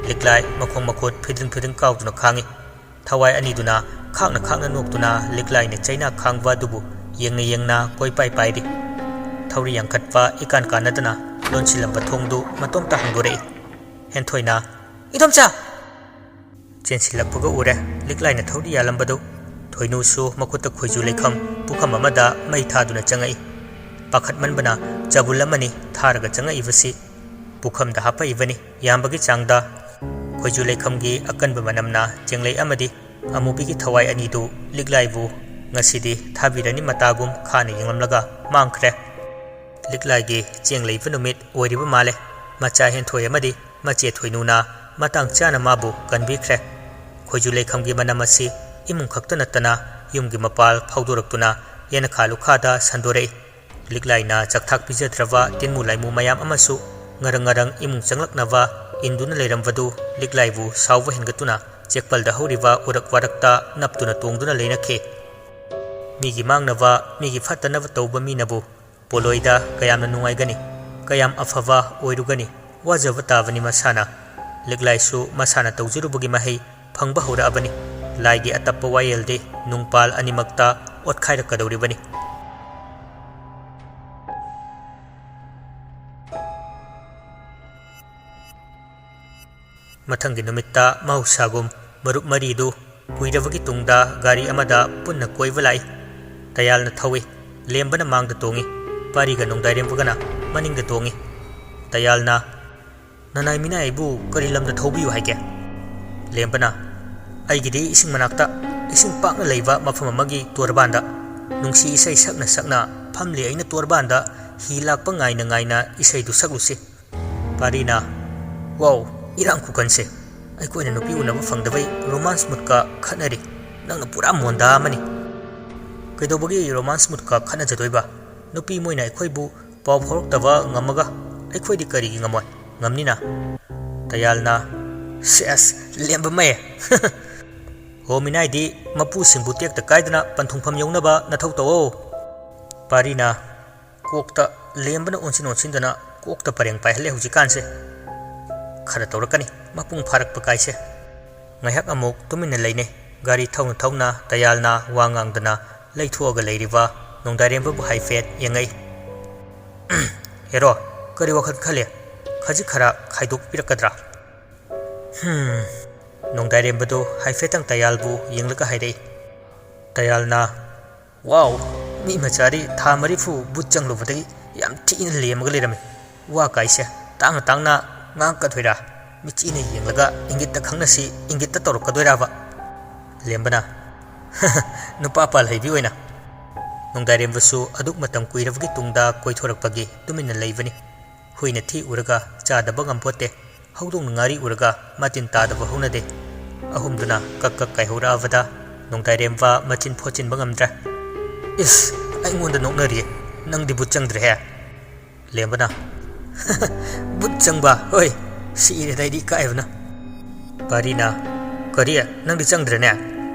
ꯂꯤꯛꯂꯥꯏ ꯃꯈꯣꯡ ꯃꯈꯨꯠ ꯐꯤꯗ꯭ꯔꯤꯡ ꯐꯤꯗ꯭ꯔꯤꯡ ꯀꯥꯎꯗꯨꯅ ꯈꯥꯡꯉꯤ꯫ ꯊꯋꯥꯏ ꯑꯅꯤꯗꯨꯅ ꯈꯥꯡꯅ ꯈꯥꯡꯅ ꯅꯣꯛꯇꯨꯅ ꯂꯤꯛꯂꯥꯏꯅ ꯆꯩꯅꯥ ꯈꯥꯡꯕ ꯑꯗꯨꯕꯨ ꯌꯦꯡꯅ ꯌꯦꯡꯅ ꯀꯣꯏꯄꯥꯏ ꯄꯥꯏꯔꯤ꯫ ꯊꯧꯔꯤ ꯌꯥꯡꯈꯠꯄ ꯏꯀꯥꯟ ꯀꯥꯟꯅꯗꯅ ꯂꯣꯟꯁꯤꯜꯂꯝꯕ ꯊꯣꯡꯗꯨ ꯃꯇꯣꯝꯇ ꯍꯥꯡꯗꯣꯔꯛꯏ꯫ ꯍꯦꯟꯊꯣꯏꯅ, "ꯏꯗꯣꯝꯆꯥ!" ꯆꯦꯟꯁꯤꯜꯂꯛꯄꯒ ꯎꯔꯦ ꯂꯤꯛꯂꯥꯏꯅ ꯊꯧꯔꯤ ꯌꯥꯜꯂꯝꯕꯗꯨ꯫ ꯊꯣꯏꯅꯨꯁꯨ ꯃꯈꯨꯠꯇ ꯈꯣꯏꯖꯨ ꯂꯩꯈꯝ ꯄꯨꯈꯝ ꯑꯃꯗ ꯃꯩ ꯊꯥꯗꯨꯅ ꯆꯪꯉꯛꯏ꯫ ꯄꯥꯈꯠꯃꯟꯕꯅ ꯆꯕꯨꯜ ꯑꯃꯅꯤ ꯊꯥꯔꯒ ꯆꯪꯉꯛꯏꯕꯁꯤ꯫ ꯄꯨꯈꯝꯗ ꯍꯥꯞꯄꯛꯏꯕꯅꯤ ꯌꯥꯝꯕꯒꯤ ꯆꯥꯡꯗ꯫ ꯈꯣꯏꯖꯨ ꯂꯩꯈꯝꯒꯤ ꯑꯀꯟꯕ ꯃꯅꯝꯅ ꯆꯦꯡꯂꯩ ꯑꯃꯗꯤ ꯑꯃꯨꯕꯤꯒꯤ ꯊꯋꯥꯏ ꯑꯅꯤꯗꯨ ꯂꯤꯛꯂꯥꯏꯕꯨ ꯉꯁꯤꯗꯤ ꯊꯥꯕꯤꯔꯅꯤ ꯃꯇꯥꯒꯨꯝ ꯈꯥꯅ ꯌꯦꯡꯂꯝꯂꯒ ꯃꯥꯡꯈ꯭ꯔꯦ꯫ ꯂꯤꯛꯂꯥꯏꯒꯤ ꯆꯦꯡ ꯂꯩꯕ ꯅꯨꯃꯤꯠ ꯑꯣꯏꯔꯤꯕ ꯃꯥꯜꯂꯦ꯫ ꯃꯆꯥ ꯍꯦꯟꯊꯣꯏ ꯑꯃꯗꯤ ꯃꯆꯦ ꯊꯣꯏꯅꯨꯅ ꯃꯇꯥꯡ ꯆꯥꯅ ꯃꯥꯕꯨ ꯀꯟꯕꯤꯈ꯭ꯔꯦ꯫ ꯈꯣꯏꯖꯨ ꯂꯩꯈꯝꯒꯤ ꯃꯅꯝ ꯑꯁꯤ ꯏꯃꯨꯡ ꯈꯛꯇ ꯅꯠꯇꯅ ꯌꯨꯝꯒꯤ ꯃꯄꯥꯜ ꯐꯥꯎꯗꯣꯔꯛꯇꯨꯅ ꯌꯦꯅꯈꯥ ꯂꯨꯈꯥꯗ ꯁꯟꯗꯣꯔꯛꯏ꯫ ꯂꯤꯛꯂꯥꯏꯅ ꯆꯥꯛꯊꯥꯛ ꯄꯤꯖꯗ꯭ꯔꯕ ꯇꯤꯟꯃꯨ ꯂꯥꯏꯃꯨ ꯃꯌꯥꯝ ꯑꯃꯁꯨ ꯉꯔꯪ ꯉꯔꯪ ꯏꯃꯨꯡ ꯆꯪꯂꯛꯅꯕ ꯏꯟꯗꯨꯅ ꯂꯩꯔꯝꯕꯗꯨ ꯂꯤꯛꯂꯥꯏꯕꯨ ꯁꯥꯎꯕ ꯍꯦꯟꯒꯠꯇꯨꯅ ꯆꯦꯛꯄꯜꯗ ꯍꯧꯔꯤꯕ ꯎꯔꯛ ꯋꯥꯔꯛꯇ ꯅꯞꯇꯨꯅ ꯇꯣꯡꯗꯨꯅ ꯂꯩꯅꯈꯤ꯫ ꯃꯤꯒꯤ ꯃꯥꯡꯅꯕ, ꯃꯤꯒꯤ ꯐꯠꯇꯅꯕ ꯇꯧꯕ ꯃꯤꯅꯕꯨ ꯄꯣꯂꯣꯏꯗ ꯀꯌꯥꯝꯅ ꯅꯨꯡꯉꯥꯏꯒꯅꯤ? ꯀꯌꯥꯝ ꯑꯐꯕ ꯑꯣꯏꯔꯨꯒꯅꯤ? ꯋꯥꯖꯕ ꯇꯥꯕꯅꯤ ꯃꯁꯥꯅ꯫ ꯂꯤꯛꯂꯥꯏꯁꯨ ꯃꯁꯥꯅ ꯇꯧꯖꯔꯨꯕꯒꯤ ꯃꯍꯩ ꯐꯪꯕ ꯍꯧꯔꯛꯑꯕꯅꯤ꯫ ꯂꯥꯏꯒꯤ ꯑꯇꯞꯄ ꯋꯥꯌꯦꯜꯗꯤ ꯅꯨꯡꯄꯥꯜ ꯑꯅꯤꯃꯛꯇ ꯑꯣꯠꯈꯥꯏꯔꯛꯀꯗꯧꯔꯤꯕꯅꯤ꯫ ꯃꯊꯪꯒꯤ ꯅꯨꯃꯤꯠꯇ ꯃꯍꯧꯁꯥꯒꯨꯝ ꯃꯔꯨꯞ ꯃꯔꯤꯗꯨ ꯀꯨꯏꯔꯕꯒꯤ ꯇꯨꯡꯗ ꯒꯥꯔꯤ ꯑꯃꯗ ꯄꯨꯟꯅ ꯀꯣꯏꯕ ꯂꯥꯛꯏ꯫ ꯇꯌꯥꯜꯅ ꯊꯧꯏ꯫ ꯂꯦꯝꯕꯅ ꯃꯥꯡꯗ ꯇꯣꯡꯏ꯫ ꯄꯥꯔꯤꯒ ꯅꯣꯡꯗꯥꯏꯔꯦꯝꯕꯒꯅ ꯃꯅꯤꯡꯗ ꯇꯣꯡꯏ꯫ ꯇꯌꯥꯜꯅ, "ꯅꯅꯥꯏ ꯃꯤꯅꯥꯏ ꯑꯩꯕꯨ ꯀꯔꯤ ꯂꯝꯗ ꯊꯧꯕꯤꯌꯨ ꯍꯥꯏꯒꯦ?" ꯂꯦꯝꯕꯅ, "ꯑꯩꯒꯤꯗꯤ ꯏꯁꯤꯡ ꯃꯅꯥꯛꯇ, ꯏꯁꯤꯡ ꯄꯥꯛꯅ ꯂꯩꯕ ꯃꯐꯝ ꯑꯃꯒꯤ ꯇꯣꯔꯕꯥꯟꯗ ꯅꯨꯡꯁꯤ ꯏꯁꯩ ꯁꯛꯅ ꯁꯛꯅ ꯐꯝꯂꯤ ꯑꯩꯅ ꯇꯣꯔꯕꯥꯟꯗ ꯍꯤ ꯂꯥꯛꯄ ꯉꯥꯏꯅ ꯉꯥꯏꯅ ꯏꯁꯩꯗꯨ ꯁꯛꯂꯨꯁꯤ꯫" ꯄꯥꯔꯤꯅ, "ꯋꯥꯎ, ꯏꯔꯥꯡ ꯈꯨꯀꯟꯁꯦ! ꯑꯩꯈꯣꯏꯅ ꯅꯨꯄꯤ ꯎꯅꯕ ꯐꯪꯗꯕꯩ ꯔꯣꯃꯥꯟꯁ ꯃꯨꯠꯀ ꯈꯠꯅꯔꯤ꯫ ꯅꯪꯅ ꯄꯨꯔꯥ ꯃꯣꯟꯗꯥ ꯑꯃꯅꯤ꯫" "ꯀꯩꯗꯧꯕꯒꯤ ꯔꯣꯃꯥꯟꯁ ꯃꯨꯠꯀ ꯈꯠꯅꯖꯗꯣꯏꯕ? ꯅꯨꯄꯤ ꯃꯣꯏꯅ ꯑꯩꯈꯣꯏꯕꯨ ꯄꯥꯎ ꯐꯥꯎꯔꯛꯇꯕ ꯉꯝꯃꯒ ꯑꯩꯈꯣꯏꯗꯤ ꯀꯔꯤꯒꯤ ꯉꯝꯃꯣꯏ? ꯉꯝꯅꯤꯅ꯫" ꯇꯌꯥꯜꯅ, "ꯁꯦꯁ, ꯂꯦꯝꯕꯃꯩ! ꯍꯣ ꯃꯤꯅꯥꯏꯗꯤ ꯃꯄꯨꯁꯤꯡꯕꯨ ꯇꯦꯛꯇ ꯀꯥꯏꯗꯅ ꯄꯟꯊꯨꯡꯐꯝ ꯌꯧꯅꯕ ꯅꯊꯧ ꯇꯧꯑꯣ꯫" ꯄꯥꯔꯤꯅ, ꯀꯣꯛꯇ ꯂꯦꯝꯕꯅ ꯑꯣꯟꯁꯤꯟ ꯑꯣꯟꯁꯤꯟꯗꯅ ꯀꯣꯛꯇ ꯄꯔꯦꯡ ꯄꯥꯏꯍꯜꯂꯦ ꯍꯧꯖꯤꯛꯀꯥꯟꯁꯦ꯫ ꯈꯔ ꯇꯧꯔꯛꯀꯅꯤ ꯃꯄꯨꯡ ꯐꯥꯔꯛꯄ ꯀꯥꯏꯁꯦ꯫ ꯉꯥꯏꯍꯥꯛ ꯑꯃꯨꯛ ꯇꯨꯃꯤꯟꯅ ꯂꯩꯅꯩ꯫ ꯒꯥꯔꯤ ꯊꯧꯅ ꯊꯧꯅ ꯇꯌꯥꯜꯅ ꯋꯥ ꯉꯥꯡꯗꯅ ꯂꯩꯊꯣꯛꯑꯒ ꯂꯩꯔꯤꯕ ꯅꯣꯡꯗꯥꯏꯔꯦꯝꯕꯕꯨ ꯍꯥꯏꯐꯦꯠ ꯌꯦꯡꯉꯛꯏ꯫ "ꯍꯦꯔꯣ, ꯀꯔꯤ ꯋꯥꯈꯜ ꯈꯜꯂꯤ? ꯈꯖꯤꯛ ꯈꯔ ꯈꯥꯏꯗꯣꯛꯄꯤꯔꯛꯀꯗ꯭ꯔꯥ?" "ꯍꯝ꯫" ꯅꯣꯡꯗꯥꯏꯔꯦꯝꯕꯗꯨ ꯍꯥꯏꯐꯦꯠꯇꯪ ꯇꯌꯥꯜꯕꯨ ꯌꯦꯡꯂꯒ ꯍꯥꯏꯔꯛꯏ꯫ ꯇꯌꯥꯜꯅ, "ꯋꯥꯎ!" ꯃꯤ ꯃꯆꯥꯗꯤ ꯊꯥ ꯃꯔꯤꯐꯨ ꯕꯨꯠ ꯆꯪꯂꯨꯕꯗꯒꯤ ꯌꯥꯝ ꯊꯤꯅ ꯂꯦꯝꯃꯒ ꯂꯩꯔꯝꯃꯤ꯫ ꯋꯥ ꯀꯥꯏꯁꯦ ꯇꯥꯡꯅ ꯇꯥꯡꯅ ꯉꯥꯡꯉꯛꯀꯗꯣꯏꯔꯥ? ꯃꯤꯆꯤꯅ ꯌꯦꯡꯂꯒ ꯏꯪꯒꯤꯠꯇ ꯈꯪꯅꯁꯤ ꯏꯪꯒꯤꯠꯇ ꯇꯧꯔꯛꯀꯗꯣꯏꯔꯕ? ꯂꯦꯝꯕꯅ, "ꯅꯨꯄꯥ ꯄꯥꯜꯍꯩꯕꯤ ꯑꯣꯏꯅ?" ꯅꯣꯡꯗꯥꯏꯔꯦꯝꯕꯁꯨ ꯑꯗꯨꯛ ꯃꯇꯝ ꯀꯨꯏꯔꯕꯒꯤ ꯇꯨꯡꯗ ꯀꯣꯏꯊꯣꯔꯛꯄꯒꯤ ꯇꯨꯃꯤꯟꯅ ꯂꯩꯕꯅꯤ꯫ ꯍꯨꯏꯅ ꯊꯤ ꯎꯔꯒ ꯆꯥꯗꯕ ꯉꯝꯄꯣꯠꯇꯦ꯫ ꯍꯧꯗꯣꯡꯅ ꯉꯥꯔꯤ ꯎꯔꯒ ꯃꯇꯤꯟ ꯇꯥꯗꯕ ꯍꯧꯅꯗꯦ꯫ ꯑꯍꯨꯝꯗꯨꯅ ꯀꯛ ꯀꯛ ꯀꯥꯏꯍꯧꯔꯛꯑꯕꯗ ꯅꯣꯡꯗꯥꯏꯔꯦꯝꯕ ꯃꯆꯤꯟ ꯐꯣꯠꯆꯤꯟꯕ ꯉꯝꯗ꯭ꯔꯦ꯫ "ꯏꯁ, ꯑꯩꯉꯣꯟꯗ ꯅꯣꯛꯅꯔꯤꯌꯦ, ꯅꯪꯗꯤ ꯕꯨꯠ ꯆꯪꯗ꯭ꯔꯦꯍꯦ?" ꯂꯦꯝꯕꯅ, "ꯕꯨꯠ ꯆꯪꯕ? ꯍꯣꯏ, ꯁꯤꯔꯦꯗ ꯑꯩꯗꯤ ꯏꯀꯥꯏꯕꯅ꯫" ꯄꯥꯔꯤꯅ, "ꯀꯔꯤ? ꯅꯪꯗꯤ ꯆꯪꯗ꯭ꯔꯦꯅꯦ?"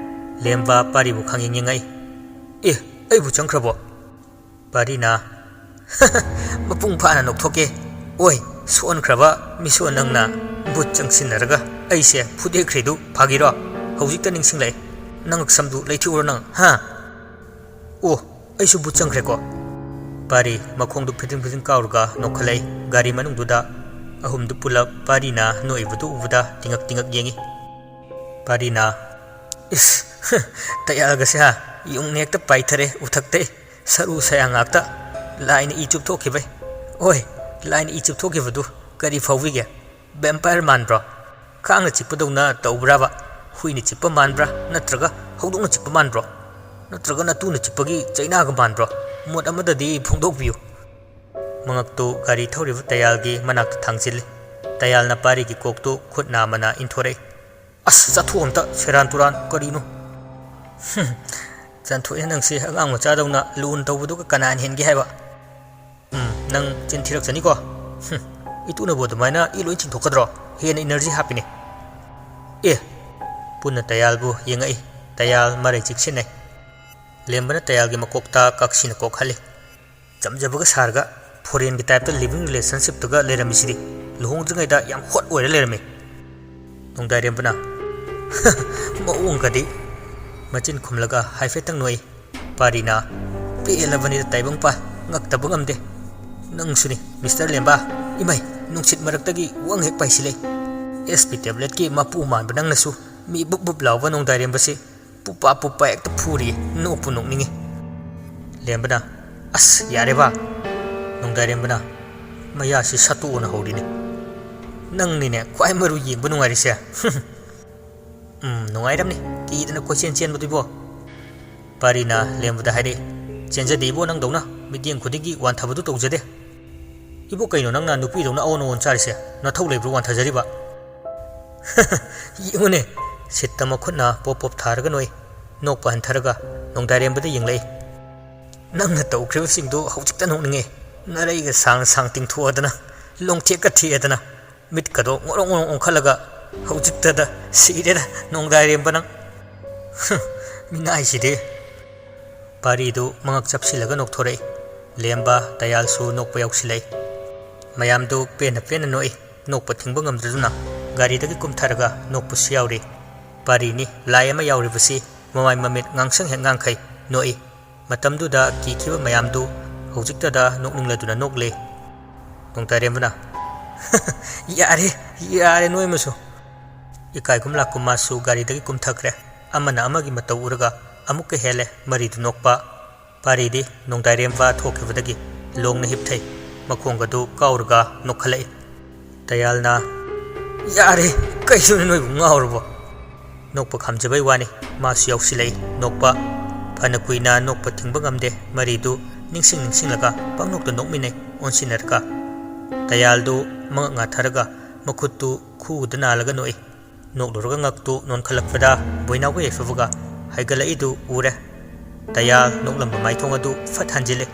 ꯂꯦꯝꯕ ꯄꯥꯔꯤꯕꯨ ꯈꯪꯌꯦꯡ ꯌꯦꯡꯉꯛꯏ꯫ "ꯑꯦ, ꯑꯩꯕꯨ ꯆꯪꯈ꯭ꯔꯕꯣ?" ꯄꯥꯔꯤꯅ, "ꯃꯄꯨꯡ ꯐꯥꯅ ꯅꯣꯛꯊꯣꯛꯀꯦ꯫ ꯑꯣꯏ, ꯁꯣꯟꯈ꯭ꯔꯕ ꯃꯤꯁꯣꯟ ꯅꯪꯅ ꯕꯨꯠ ꯆꯪꯁꯤꯟꯅꯔꯒ ꯑꯩꯁꯦ ꯐꯨꯗꯦꯛꯈ꯭ꯔꯤꯗꯨ ꯐꯥꯒꯤꯔꯣ? ꯍꯧꯖꯤꯛꯇ ꯅꯤꯡꯁꯤꯡꯂꯛꯑꯦ꯫ ꯅꯉꯛ ꯁꯝꯗꯨ ꯂꯩꯊꯤꯎꯔꯣ ꯅꯪ, ꯍꯥ?" "ꯑꯣ, ꯑꯩꯁꯨ ꯕꯨꯠ ꯆꯪꯈ꯭ꯔꯦꯀꯣ?" ꯄꯥꯔꯤ ꯃꯈꯣꯡꯗꯨ ꯐꯤꯗꯤꯡ ꯐꯤꯗꯤꯡ ꯀꯥꯎꯔꯒ ꯅꯣꯛꯈꯠꯂꯛꯏ꯫ ꯒꯥꯔꯤ ꯃꯅꯨꯡꯗꯨꯗ ꯑꯍꯨꯝꯗꯨ ꯄꯨꯂꯞ ꯄꯥꯔꯤꯅ ꯅꯣꯛꯏꯕꯗꯨ ꯎꯕꯗ ꯇꯤꯉꯛ ꯇꯤꯉꯛ ꯌꯦꯡꯉꯤ꯫ ꯄꯥꯔꯤꯅ, "ꯏꯁ, ꯇꯌꯥꯜꯒꯁꯦ ꯍꯥ, ꯌꯨꯡꯅ ꯍꯦꯛꯇ ꯄꯥꯏꯊꯔꯦ ꯎꯊꯛꯇꯩ꯫ ꯁꯔꯨ ꯁꯌꯥꯡ ꯉꯥꯛꯇ꯫ ꯂꯥꯏꯅ ꯏ ꯆꯨꯞꯊꯣꯛꯈꯤꯕꯩ꯫ ꯑꯣꯏ, ꯂꯥꯏꯅ ꯏ ꯆꯨꯞꯊꯣꯛꯈꯤꯕꯗꯨ ꯀꯔꯤ ꯐꯥꯎꯕꯤꯒꯦ? ꯚꯦꯝꯄꯥꯌꯔ ꯃꯥꯟꯕ꯭ꯔꯣ? ꯀꯥꯡꯅ ꯆꯤꯛꯄꯗꯧꯅ ꯇꯧꯕ꯭ꯔꯥꯕ? ꯍꯨꯏꯅ ꯆꯤꯛꯄ ꯃꯥꯟꯕ꯭ꯔꯥ? ꯅꯠꯇ꯭ꯔꯒ ꯍꯧꯗꯣꯡꯅ ꯆꯤꯛꯄ ꯃꯥꯟꯕ꯭ꯔꯣ? ꯅꯠꯇ꯭ꯔꯒ ꯅꯇꯨꯅ ꯆꯤꯛꯄꯒꯤ ꯆꯩꯅꯥꯒ ꯃꯥꯟꯕ꯭ꯔꯣ? ꯃꯣꯠ ꯑꯃꯗꯗꯤ ꯐꯣꯡꯗꯣꯛꯄꯤꯌꯨ꯫" ꯃꯉꯛꯇꯨ ꯒꯥꯔꯤ ꯊꯧꯔꯤꯕ ꯇꯌꯥꯜꯒꯤ ꯃꯅꯥꯛꯇ ꯊꯥꯡꯖꯤꯜꯂꯤ꯫ ꯇꯌꯥꯜꯅ ꯄꯥꯔꯤꯒꯤ ꯀꯣꯛꯇꯨ ꯈꯨꯠ ꯅꯥꯝꯃꯅ ꯏꯟꯊꯣꯔꯛꯏ꯫ "ꯑꯁ, ꯆꯠꯊꯣꯛ ꯑꯝꯇ, ꯁꯦꯔꯥꯟ ꯇꯨꯔꯥꯟ ꯀꯔꯤꯅꯣ?" "ꯍꯨꯝ, ꯆꯥꯟꯊꯣꯛꯑꯦ ꯅꯪꯁꯦ, ꯑꯉꯥꯡ ꯃꯆꯥꯗꯧꯅ ꯂꯨꯅ ꯇꯧꯕꯗꯨꯒ ꯀꯅꯥꯅ ꯍꯦꯟꯒꯦ ꯍꯥꯏꯕ? ꯎꯝ, ꯅꯪ ꯆꯤꯟ ꯊꯤꯔꯛꯆꯅꯤꯀꯣ? ꯍꯨꯝ, ꯏꯇꯨꯅꯕꯨ ꯑꯗꯨꯃꯥꯏꯅ ꯏ ꯂꯣꯏ ꯆꯤꯡꯊꯣꯛꯀꯗ꯭ꯔꯣ? ꯍꯦꯟꯅ ꯏꯅꯔꯖꯤ ꯍꯥꯞꯄꯤꯅꯦ꯫" ꯑꯦ꯫ ꯄꯨꯟꯅ ꯇꯌꯥꯜꯕꯨ ꯌꯦꯡꯉꯛꯏ꯫ ꯇꯌꯥꯜ ꯃꯔꯩ ꯆꯤꯛꯁꯤꯟꯅꯩ꯫ ꯂꯦꯝꯕꯅ ꯇꯌꯥꯜꯒꯤ ꯃꯀꯣꯛꯇ ꯀꯛꯁꯤꯅ ꯀꯣꯛꯍꯜꯂꯤ꯫ "ꯆꯝꯖꯕꯒ ꯁꯥꯔꯒ ꯐꯣꯔꯦꯟꯒꯤ ꯇꯥꯏꯞꯇ ꯂꯤꯚꯤꯡ ꯔꯤꯂꯦꯁꯟꯁꯤꯞꯇꯒ ꯂꯩꯔꯝꯃꯤꯁꯤꯗꯤ, ꯂꯨꯍꯣꯡꯗ꯭ꯔꯤꯉꯩꯗ ꯌꯥꯝ ꯍꯣꯠ ꯑꯣꯏꯔ ꯂꯩꯔꯝꯃꯤ꯫" ꯅꯣꯡꯗꯥꯏꯔꯦꯝꯕꯅ, "ꯃꯑꯣꯡꯒꯗꯤ꯫" ꯃꯆꯤꯟ ꯈꯨꯝꯂꯒ ꯍꯥꯏꯐꯦꯠꯇꯪ ꯅꯣꯛꯏ꯫ ꯄꯥꯔꯤꯅ, "ꯄꯦꯜꯂꯕꯅꯤꯗ ꯇꯥꯏꯕꯪꯄꯥꯟ, ꯉꯛꯇꯕ ꯉꯝꯗꯦ꯫ ꯅꯪꯁꯨꯅꯤ, ꯃꯤꯁꯇꯔ ꯂꯦꯝꯕ꯫ ꯏꯃꯩ, ꯅꯨꯡꯁꯤꯠ ꯃꯔꯛꯇꯒꯤ ꯋꯥꯡ ꯍꯦꯛ ꯄꯥꯏꯁꯤꯜꯂꯛꯏ꯫ ꯑꯦꯁ ꯄꯤ ꯇꯦꯕ꯭ꯂꯦꯠꯀꯤ ꯃꯄꯨ ꯃꯥꯟꯕ ꯅꯪꯅꯁꯨ ꯃꯤ ꯕꯨꯞ ꯕꯨꯞ ꯂꯥꯎꯕ ꯅꯣꯡꯗꯥꯏꯔꯦꯝꯕꯁꯤ ꯄꯨꯄꯥ ꯄꯨꯄꯥ ꯍꯦꯛꯇ ꯐꯨꯔꯤꯌꯦ, ꯅꯣꯛꯄꯨ ꯅꯣꯛꯅꯤꯡꯉꯤ꯫" ꯂꯦꯝꯕꯅ, "ꯑꯁ, ꯌꯥꯔꯦ ꯕꯥ!" ꯅꯣꯡꯗꯥꯏꯔꯦꯝꯕꯅ ꯃꯌꯥꯁꯤ ꯁꯠꯇꯣꯛꯑꯅ ꯍꯧꯔꯤꯅꯦ꯫ "ꯅꯪꯅꯤꯅꯦ ꯈ꯭ꯋꯥꯏ ꯃꯔꯨ ꯌꯦꯡꯕ ꯅꯨꯡꯉꯥꯏꯔꯤꯁꯦ꯫ ꯎꯝ, ꯅꯨꯡꯉꯥꯏꯔꯝꯅꯤ, ꯀꯤꯗꯅ ꯀꯣꯏꯆꯦꯟ ꯆꯦꯟꯕꯗꯨꯕꯣ꯫" ꯄꯥꯔꯤꯅ ꯂꯦꯝꯕꯗ ꯍꯥꯏꯔꯛꯏ, "ꯆꯦꯟꯖꯗꯦ ꯏꯕꯣ, ꯅꯪꯗꯧꯅ ꯃꯤꯠꯌꯦꯡ ꯈꯨꯗꯤꯡꯒꯤ ꯋꯥꯟꯊꯕꯗꯨ ꯇꯧꯖꯗꯦ꯫ ꯏꯕꯣ, ꯀꯩꯅꯣ ꯅꯪꯅ ꯅꯨꯄꯤꯗꯧꯅ ꯑꯑꯣꯟ ꯑꯑꯣꯟ ꯆꯥꯔꯤꯁꯦ? ꯅꯊꯧ ꯂꯩꯕ꯭ꯔꯣ ꯋꯥꯟꯊꯖꯔꯤꯕ?" ꯌꯦꯡꯉꯨꯅꯦ, ꯁꯤꯠꯇ ꯃꯈꯨꯠꯅ ꯄꯣꯞ ꯄꯣꯞ ꯊꯥꯔꯒ ꯅꯣꯛꯏ꯫ ꯅꯣꯛꯄ ꯍꯟꯊꯔꯒ ꯅꯣꯡꯗꯥꯏꯔꯦꯝꯕꯗ ꯌꯦꯡꯂꯛꯏ꯫ "ꯅꯪꯅ ꯇꯧꯈ꯭ꯔꯤꯕꯁꯤꯡꯗꯨ ꯍꯧꯖꯤꯛꯇ ꯅꯣꯛꯅꯤꯡꯉꯦ꯫ ꯅꯔꯩꯒ ꯁꯥꯡꯅ ꯁꯥꯡ ꯇꯤꯡꯊꯣꯛꯑꯗꯅ, ꯂꯣꯡꯊꯦꯛꯀ ꯊꯦꯛꯑꯗꯅ, ꯃꯤꯠꯀꯗꯣ ꯉꯣꯔꯣꯡ ꯉꯣꯔꯣꯡ ꯑꯣꯟꯈꯠꯂꯒ, ꯍꯧꯖꯤꯛꯇꯗ ꯁꯤꯔꯦꯗ ꯅꯣꯡꯗꯥꯏꯔꯦꯝꯕ ꯅꯪ꯫ ꯃꯤꯅꯥꯏꯁꯤꯗꯤ꯫" ꯄꯥꯔꯤꯗꯨ ꯃꯉꯛ ꯆꯞꯁꯤꯜꯂꯒ ꯅꯣꯛꯊꯣꯔꯛꯏ꯫ ꯂꯦꯝꯕ, ꯇꯌꯥꯜꯁꯨ ꯅꯣꯛꯄ ꯌꯥꯎꯁꯤꯜꯂꯛꯏ꯫ ꯃꯌꯥꯝꯗꯨ ꯄꯦꯟꯅ ꯄꯦꯟꯅ ꯅꯣꯛꯏ꯫ ꯅꯣꯛꯄ ꯊꯤꯡꯕ ꯉꯝꯗ꯭ꯔꯗꯨꯅ ꯒꯥꯔꯤꯗꯒꯤ ꯀꯨꯝꯊꯔꯒ ꯅꯣꯛꯄꯁꯨ ꯌꯥꯎꯔꯤ꯫ ꯄꯥꯔꯤꯅꯤ ꯂꯥꯏ ꯑꯃ ꯌꯥꯎꯔꯤꯕꯁꯤ ꯃꯃꯥꯏ ꯃꯃꯤꯠ ꯉꯥꯡꯁꯪ ꯍꯦꯛ ꯉꯥꯡꯈꯩ ꯅꯣꯛꯏ꯫ ꯃꯇꯝꯗꯨꯗ ꯀꯤꯈꯤꯕ ꯃꯌꯥꯝꯗꯨ ꯍꯧꯖꯤꯛꯇꯗ ꯅꯣꯛꯅꯤꯡꯂꯗꯨꯅ ꯅꯣꯛꯂꯦ꯫ ꯅꯣꯡꯗꯥꯏꯔꯦꯝꯕꯅ, "ꯌꯥꯔꯦ, ꯌꯥꯔꯦ ꯅꯣꯏꯃꯁꯨ꯫" ꯏꯀꯥꯏꯒꯨꯝ ꯂꯥꯛꯀꯨꯝ ꯃꯥꯁꯨ ꯒꯥꯔꯤꯗꯒꯤ ꯀꯨꯝꯊꯈ꯭ꯔꯦ꯫ ꯑꯃꯅ ꯑꯃꯒꯤ ꯃꯇꯧ ꯎꯔꯒ ꯑꯃꯨꯛꯀ ꯍꯦꯜꯂꯦ ꯃꯔꯤꯗꯨ ꯅꯣꯛꯄ꯫ ꯄꯥꯔꯤꯗꯤ ꯅꯣꯡꯗꯥꯏꯔꯦꯝꯕ ꯊꯣꯛꯈꯤꯕꯗꯒꯤ ꯂꯣꯡꯅ ꯍꯤꯞꯊꯩ꯫ ꯃꯈꯣꯡꯒꯗꯨ ꯀꯥꯎꯔꯒ ꯅꯣꯛꯈꯠꯂꯛꯏ꯫ ꯇꯌꯥꯜꯅ, "ꯌꯥꯔꯦ, ꯀꯩꯅꯣꯅꯦ ꯅꯣꯏꯕꯨ ꯉꯥꯎꯔꯕꯣ?" ꯅꯣꯛꯄ ꯈꯥꯝꯖꯕꯩ ꯋꯥꯅꯤ, ꯃꯥꯁꯨ ꯌꯥꯎꯁꯤꯜꯂꯛꯏ ꯅꯣꯛꯄ꯫ ꯐꯅ ꯀꯨꯏꯅ ꯅꯣꯛꯄ ꯊꯤꯡꯕ ꯉꯝꯗꯦ, ꯃꯔꯤꯗꯨ ꯅꯤꯡꯁꯤꯡ ꯅꯤꯡꯁꯤꯡꯂꯒ ꯄꯪꯅꯣꯛꯇ ꯅꯣꯛꯃꯤꯟꯅꯩ ꯑꯣꯟꯁꯤꯟꯅꯔꯒ꯫ ꯇꯌꯥꯜꯗꯨ ꯃꯉꯛ ꯉꯥꯊꯔꯒ ꯃꯈꯨꯠꯇꯨ ꯈꯨꯗ ꯅꯥꯜꯂꯒ ꯅꯣꯛꯏ꯫ ꯅꯣꯛꯂꯨꯔꯒ ꯉꯛꯇꯨ ꯅꯣꯟꯈꯠꯂꯛꯄꯗ ꯕꯣꯏꯅꯥꯎꯒ ꯌꯥꯏꯐꯕꯒ ꯍꯥꯏꯒꯠꯂꯛꯏꯗꯨ ꯎꯔꯦ꯫ ꯇꯌꯥꯜ ꯅꯣꯛꯂꯝꯕ ꯃꯥꯏꯊꯣꯡ ꯑꯗꯨ ꯐꯠ ꯍꯟꯖꯤꯜꯂꯦ꯫